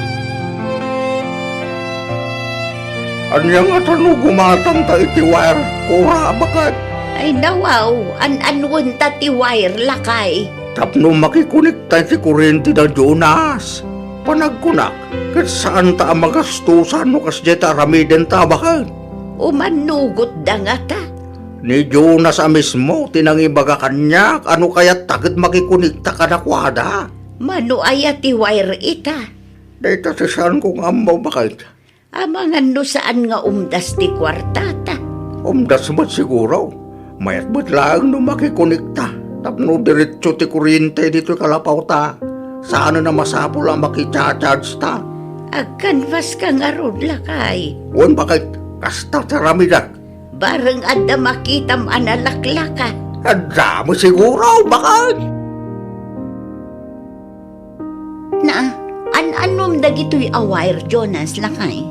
Ania ngata no gumatangta iti wire, Cora, baket? Ay, nawaw, an-anwenta ti wire, lakay. Tapno makikonekta iti kurrente da Jonas. Panagkunak, ket saanta a magastosan no kasdiay ti aramidenta, baket? Umannugotda ngata? Ni Jonas a mismo ti nangibaga kaniak a no kayatta ket makikonekta kadakuada. Mano aya ti wire ita? Dayta ti saanko nga ammo, baket. Amangan no saan nga umdas ti kuartata. Umdas met siguro. Mayat met laeng no makikonekta tapno diretso ti kurrente ditoy kalapawta. Saanen a masapul a makichargeta. Agkanvaska ngarud, lakay. Wen, baket, kasta ti aramidek. Bareng adda makitam a nalaklaka. Adda met siguro, baket. Naa, an-anom dagitoy a wire, Jonas, lakay?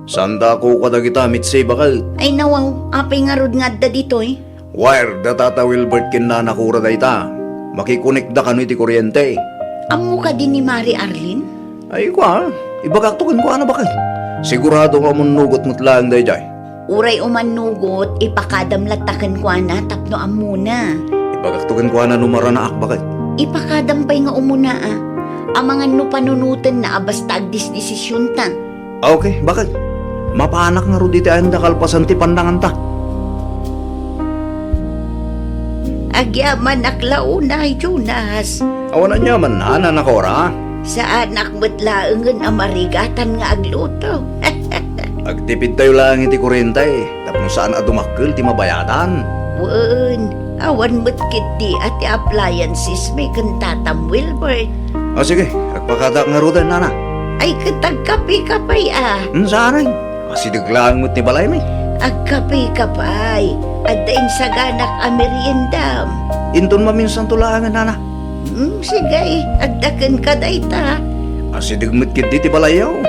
Saanda a kukua dagita, Mitzi, baket. Ay, nawaw, apay ngarud nga adda ditoy? Wire da Tata Wilbert ken Nana Cora dayta. Makikonekda kano iti kurrente. Ammo kadi ni Mari Arlene? Ay, kua, ibagakto kenkuana, baket. Sigurado nga umannugotmo met laeng daydiay. Uray umannugotmo, ipakadam latta kenkuana tapno ammona. Ibagakto kenkuana no maranaak, baket. Ipakadam pay nga umuna a. Amangan no panunotenna a basta agdesdesisionta. Ah, okay, baket. Mapanak ngarud iti ayan da kalpasan ti pannanganta. Agyamanak la unay, Jonas. Awan aniamanna, Nana Cora. Saanak met laengen a marigatan nga agluto. Agtipidtayo laeng iti kurrente tapno saan a dumakkel ti mabayadan. Wen, awan met ketdi a ti appliancesmi ken Tatam Wilbert. O sige, agpakadaak ngaruden, Nana. Ay, ket agkapeka pay a. Hmm, saanen. Asideg laeng met ti balaymi. Agkapeka pay. Adda insaganak a meriendam. Inton maminsanto laengen, Nana. Hmm, sige, adda kenka dayta. Asideg met ketdi ti balayyo.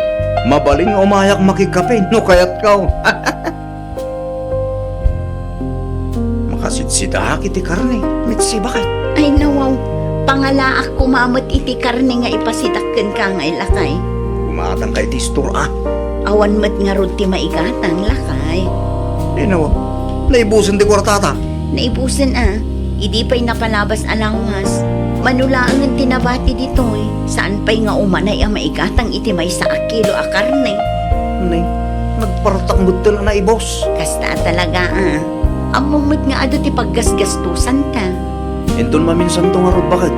Mabalin nga umayak makikape no kayatko. Makasidsidaak iti karne, Mitzi, baket. Ay, nawaw, pangalaak koma met iti karne nga ipasidak kenka nga, lakay. Gumatangka iti istor a. Awan met ngarud ti maigatang, lakay. Ay, nawa. Naibusen ti kuartata. Naibusen a. Idi pay napalabas a lawas, mano laengen ti nabati ditoy. Saan pay nga umanay a maigatang iti maysa a kilo a karne. Nay, nagpartak metten a naibus. Kasta talaga a. Ammom met nga adu ti paggasgastusanta. Inton maminsanto ngarud, baket.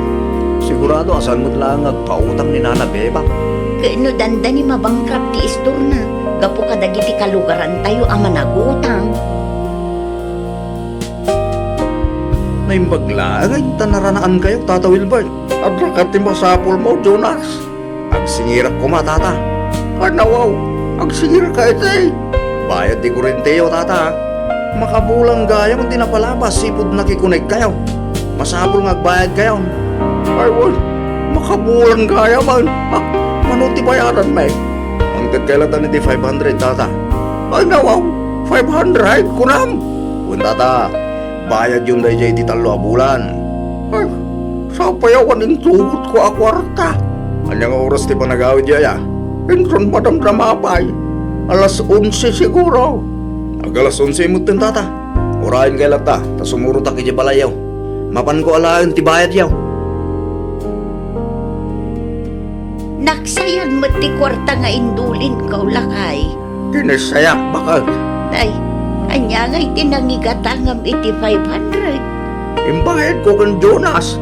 Sigurado a saan met laeng nga agpautang ni Nana Beba. Ket no dandani mabankrupt ti istorna, gapu kadagiti kalugarantayo a managutang. Naimbag laeng ta naranaankayo, Tata Wilbert. Adda ket ti masapulmo, Jonas. Agsingirak koma, Tata. Kanawaw, agsingirka iti. Bayad ti kurenteyo, Tata. Makabulan gayam ti napalabas sipud nakikonekkayo. Masapul nga agbayadkayon. Ay, wen, makabulan gayam, ay. Ah, mano ti bayadanmi? Mangted kay latan iti five hundred, Tata. Kanawaw, five hundred, kunam? Wen, Tata, bayadyon daydiay iti tallo a bulan. Ay, sapay awan intugot ko a kuarta. Ania nga oras ti panagawid, yaya? Inton madamdama pay. Alas onse siguro. Ag alas onse metten, Tata. Urayen kay latta, ta sumurotak idiay balayyo. Mapanko alaen ti bayadyo. Nagsayag met ti kuarta nga indulinko, lakay. Kinassayak, baket. Ay, ania ngay ti nangigatangam iti five hundred? Imbayadko ken Jonas.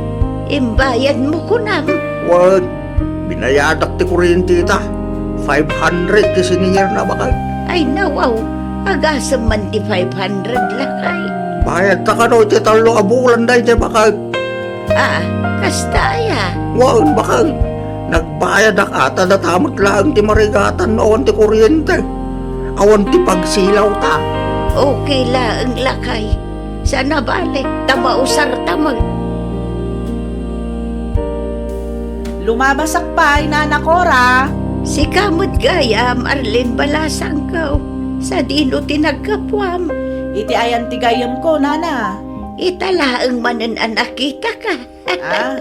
Imbayadmo kunam? Wen, binayadak ti kuryenteta. Five hundred ti siningirna, baket. Ay, nawaw, agasem man ti five hundred, lakay. Bayadta kano iti tallo a bulan dayta, baket. Ah, kasta aya? Wen, baket. Nagbayadak a ta data met laeng ti marigatan no awan ti kuryente. Awan ti pagsilawta. Okay laeng, lakay. Saan a bale, ta mausarta met. Lumabasak pay, Nana Cora. Sika met gayam, Arlene Balasangko. Sadino ti naggapuam? Iti ayan ti gayyemko, Nana? Ita laeng manen a nakitaka. Ah.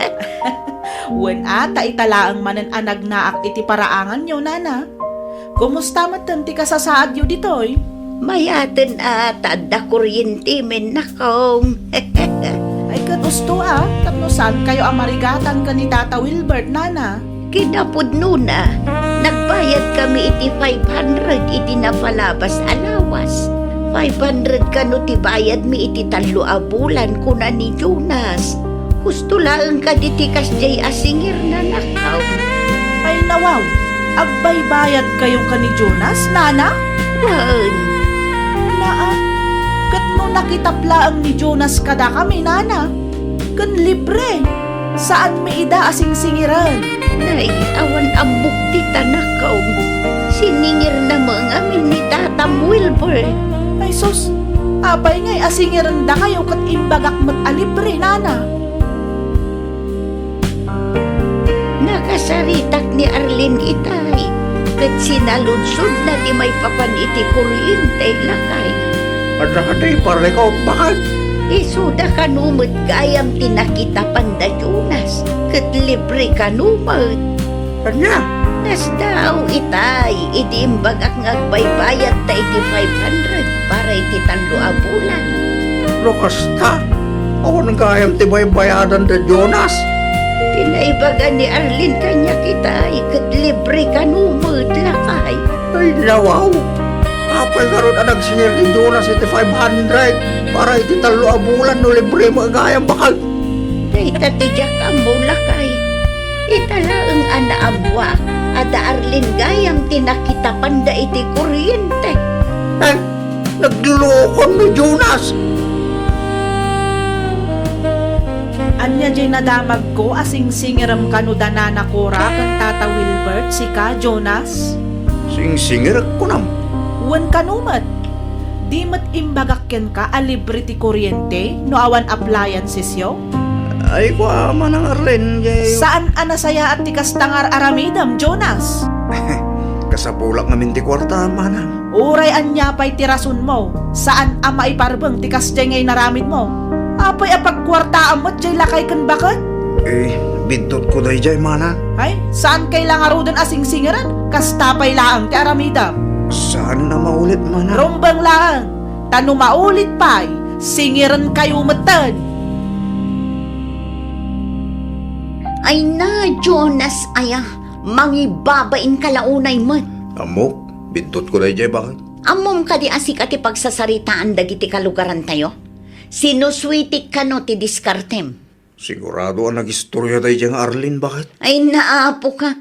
Wen a, ta ita laeng manen a nagnaak iti paraanganyo, Nana. Kumusta metten ti kasasaadyo ditoy? Mayaten a, ta adda kuryente men, nakong. Ay, ket usto a, tapno saankayo a marigatan ken ni Tata Wilbert, Nana. Kinapudnona, nagbayadkami iti five hundred iti napalabas a lawas. Five hundred kano ti bayadmi iti tallo a bulan, kuna ni Jonas. Husto laeng kadi ti kasdiay a singirna, nakong. Ay, nawaw, agbaybayadkayo ken ni Jonas, Nana? Wen. Naa, ket no nakitap laeng ni Jonas kadakami, Nana, ken libre, saanmi ida a singsingiren. Nay, awan ammok dita, nakong. Siningirna met ngamin ni Tatam Wilbert. Ay sus, apay ngay a singirendakayo ket imbagak met a libre, Nana? Nakasaritak ni Arlene itay, ket sinaludsodna ti maipapan iti kuryente, lakay. Adda kadi parikot, baket? Isuda kano met gayam ti nakitapan da Jonas, ket libre kano met. Ania? Nasdaaw itay, idi imbagak nga agbaybayadta iti five hundred para iti tallo a bulan. No kasta, awan gayam ti baybayadan da Jonas. Ti naibaga ni Arlene kaniak itay, ket libre kano met, lakay. Ay, nawaw. Apay ngarud a nagsingir ni Jonas iti five hundred para iti tallo a bulan no libre met gayam, baket? Dayta ti diak ammo, lakay. Ita laeng a naammoak a da Arlene gayam ti nakitabanda iti kuryente. Ay, naglulokon ni Jonas! Ania diay nadamagko a singsingirem kano da Nana Cora ken Tata Wilbert, sika, Jonas? Singsingirek, kunam? Wen kano met. Di met imbagak kenka a libre ti kuryente no awan appliancesyo? Ay, kua, Manang Arlene, jay... Saan a nasayaat ti kasta nga ar-aramidem, Jonas? Kasapulak ngamin ti kuarta, Manang. Uray ania pay ti rasonmo, saan a maiparbeng ti kasdiay nga inaramidmo. Apay a pagkuartaam met jay lakay ken baket? Eh, bidtotko dayjay, Manang. Ay, saan kay la ngaruden a singsingiren? Kasta pay laeng ti aramidem. Saan a maulit, Manang. Rumbeng laeng. Ta no maulit pay, singirenkayo metten. Ay na, Jonas aya, mangibabain ka la unay met. Ammok, biddutko daydiay, baket. Ammom kadi a sika ti pagsasaritaan dagiti kalugarantayo? Sinusuitik kano ti diskartem? Sigurado a nagistorya daydiay nga Arlene, baket? Ay, naapokak.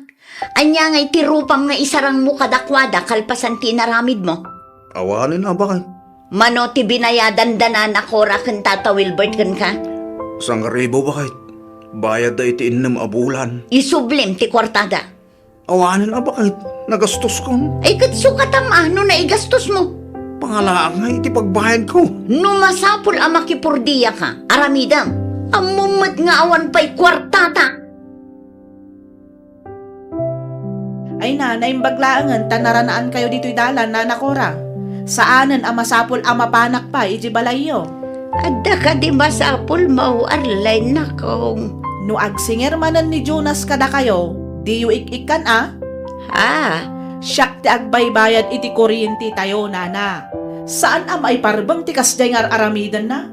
Ania ngay ti rupam nga isarangmo kadakuada kalpasan ti inaramidmo? Awanen a, baket. Mano ti binayadan da Nana Cora ken Tata Wilbert kenka? Sangaribu, baket. Bayadda iti innem a bulan. Isublim ti kuartada. Awanen a, baket, nagastoskon. Ay, ket sukatam a no naigastosmo. Pangalaak nga iti pagbayadko. No masapul a makipurdiyaka, aramidem. Ammom met nga awan pay kuartata. Ay na, naimbag laengen ta naranaankayo ditoy dalan, Nana Cora. Saanen a masapul a mapanak pay iti balayyo. Adda kadi masapulmo, Arlene, nakong? No agsingir manen ni Jonas kadakayo, diyo ik-ikkan a? Ha? Siak ti agbaybayad iti kuryentetayo, nana. Saan a maiparbeng ti kasdiay nga ar-aramidenna.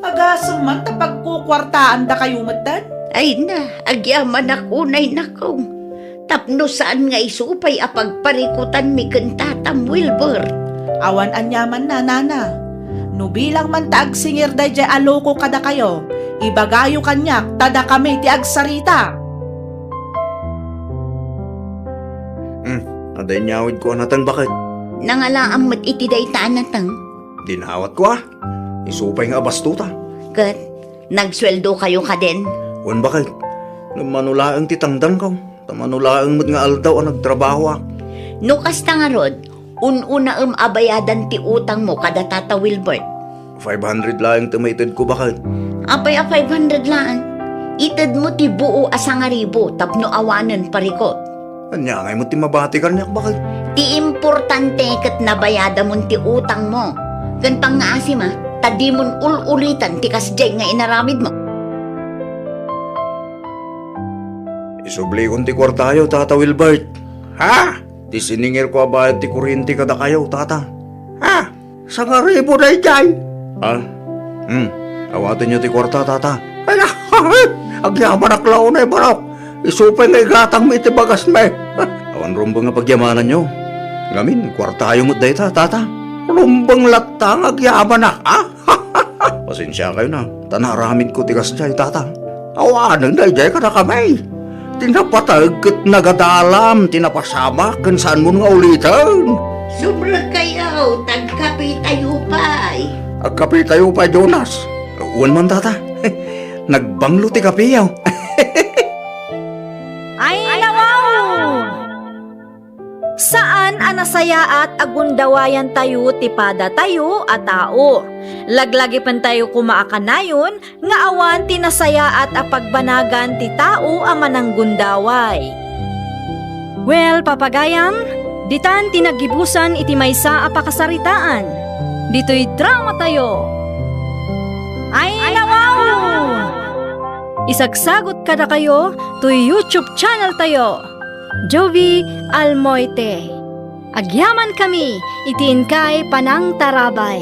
Agasem man ta pagkukuartaandakayo metten? Ay na, agyamanak unay, nakong. Tapno saan nga isu pay a pagparikutanmi ken tatam, Wilbur. Awan aniamanna, nana. No bilang man ta agsingir daydiay a loko kadakayo, ibagayo kaniak ta dakami ti agsarita. Hmm, adda inyawidko a nateng, baket. Nangalaam met iti dayta a nateng. Dinawatko a. Isu pay nga abasto ta. Ket, nagsueldokayo kaden? Wen, baket. Ngem mano laeng ti tangdanko, ta mano laeng met nga aldaw a nagtrabahoak. No kasta ngarud, un-unaem a bayadan ti utangmo kada Tata Wilbert. Five hundred laeng ti maitedko, baket. Apay a five hundred laeng? Itedmo ti buo a sangaribu tapno awanen parikut. Ania ngay met ti mabati kaniak, baket? Ti importante ket nabayadamon ti utangmo. Ken pangngaasim a, ta dimon ul-ulitan ti kasdiay nga inaramidmo. Isublikon ti kuartayo, Tata Wilbert. Ha? Ti siningirko a bayad ti kuryente kadakayo, Tata. Ha? Sangaribu daydiay. Ah? Hmm. Awatenyo ti kuarta, Tata. Ay, agyamanak la unay, manok. Isu pay nga igatangmi iti bagasmi. Awan rumbeng a pagyamananyo. Ngamin, kuartayo met dayta, Tata. Rumbeng latta nga agyamanak, a? Pasensiakayo na, ta naaramidko ti kasdiay, Tata. Awanen daydiay kadakami. Ti napateg ket nagadalam ti napasamak ken saanmon nga uliten. Sumrekkayo, ta agkapitayo pay. Agkapitayo pay, Jonas. Wen man, Tata. Nagbanglo ti kapiyo. Ay, nawaw! Saan a nasayaat a gundawayantayo ti padatayo a tao. Laglagipentayo koma a kanayon nga awan ti nasayaat a pagbanagan ti tao a mananggundaway. Well, papagayam, ditan ti naggibusan iti maysa a pakasaritaan. Ditoy dramatayo. Ay, nawaw! Isagsagut kadakayo toy YouTube channel tayo. Jovi Almoite. Agyamankami iti inkay panangtarabay.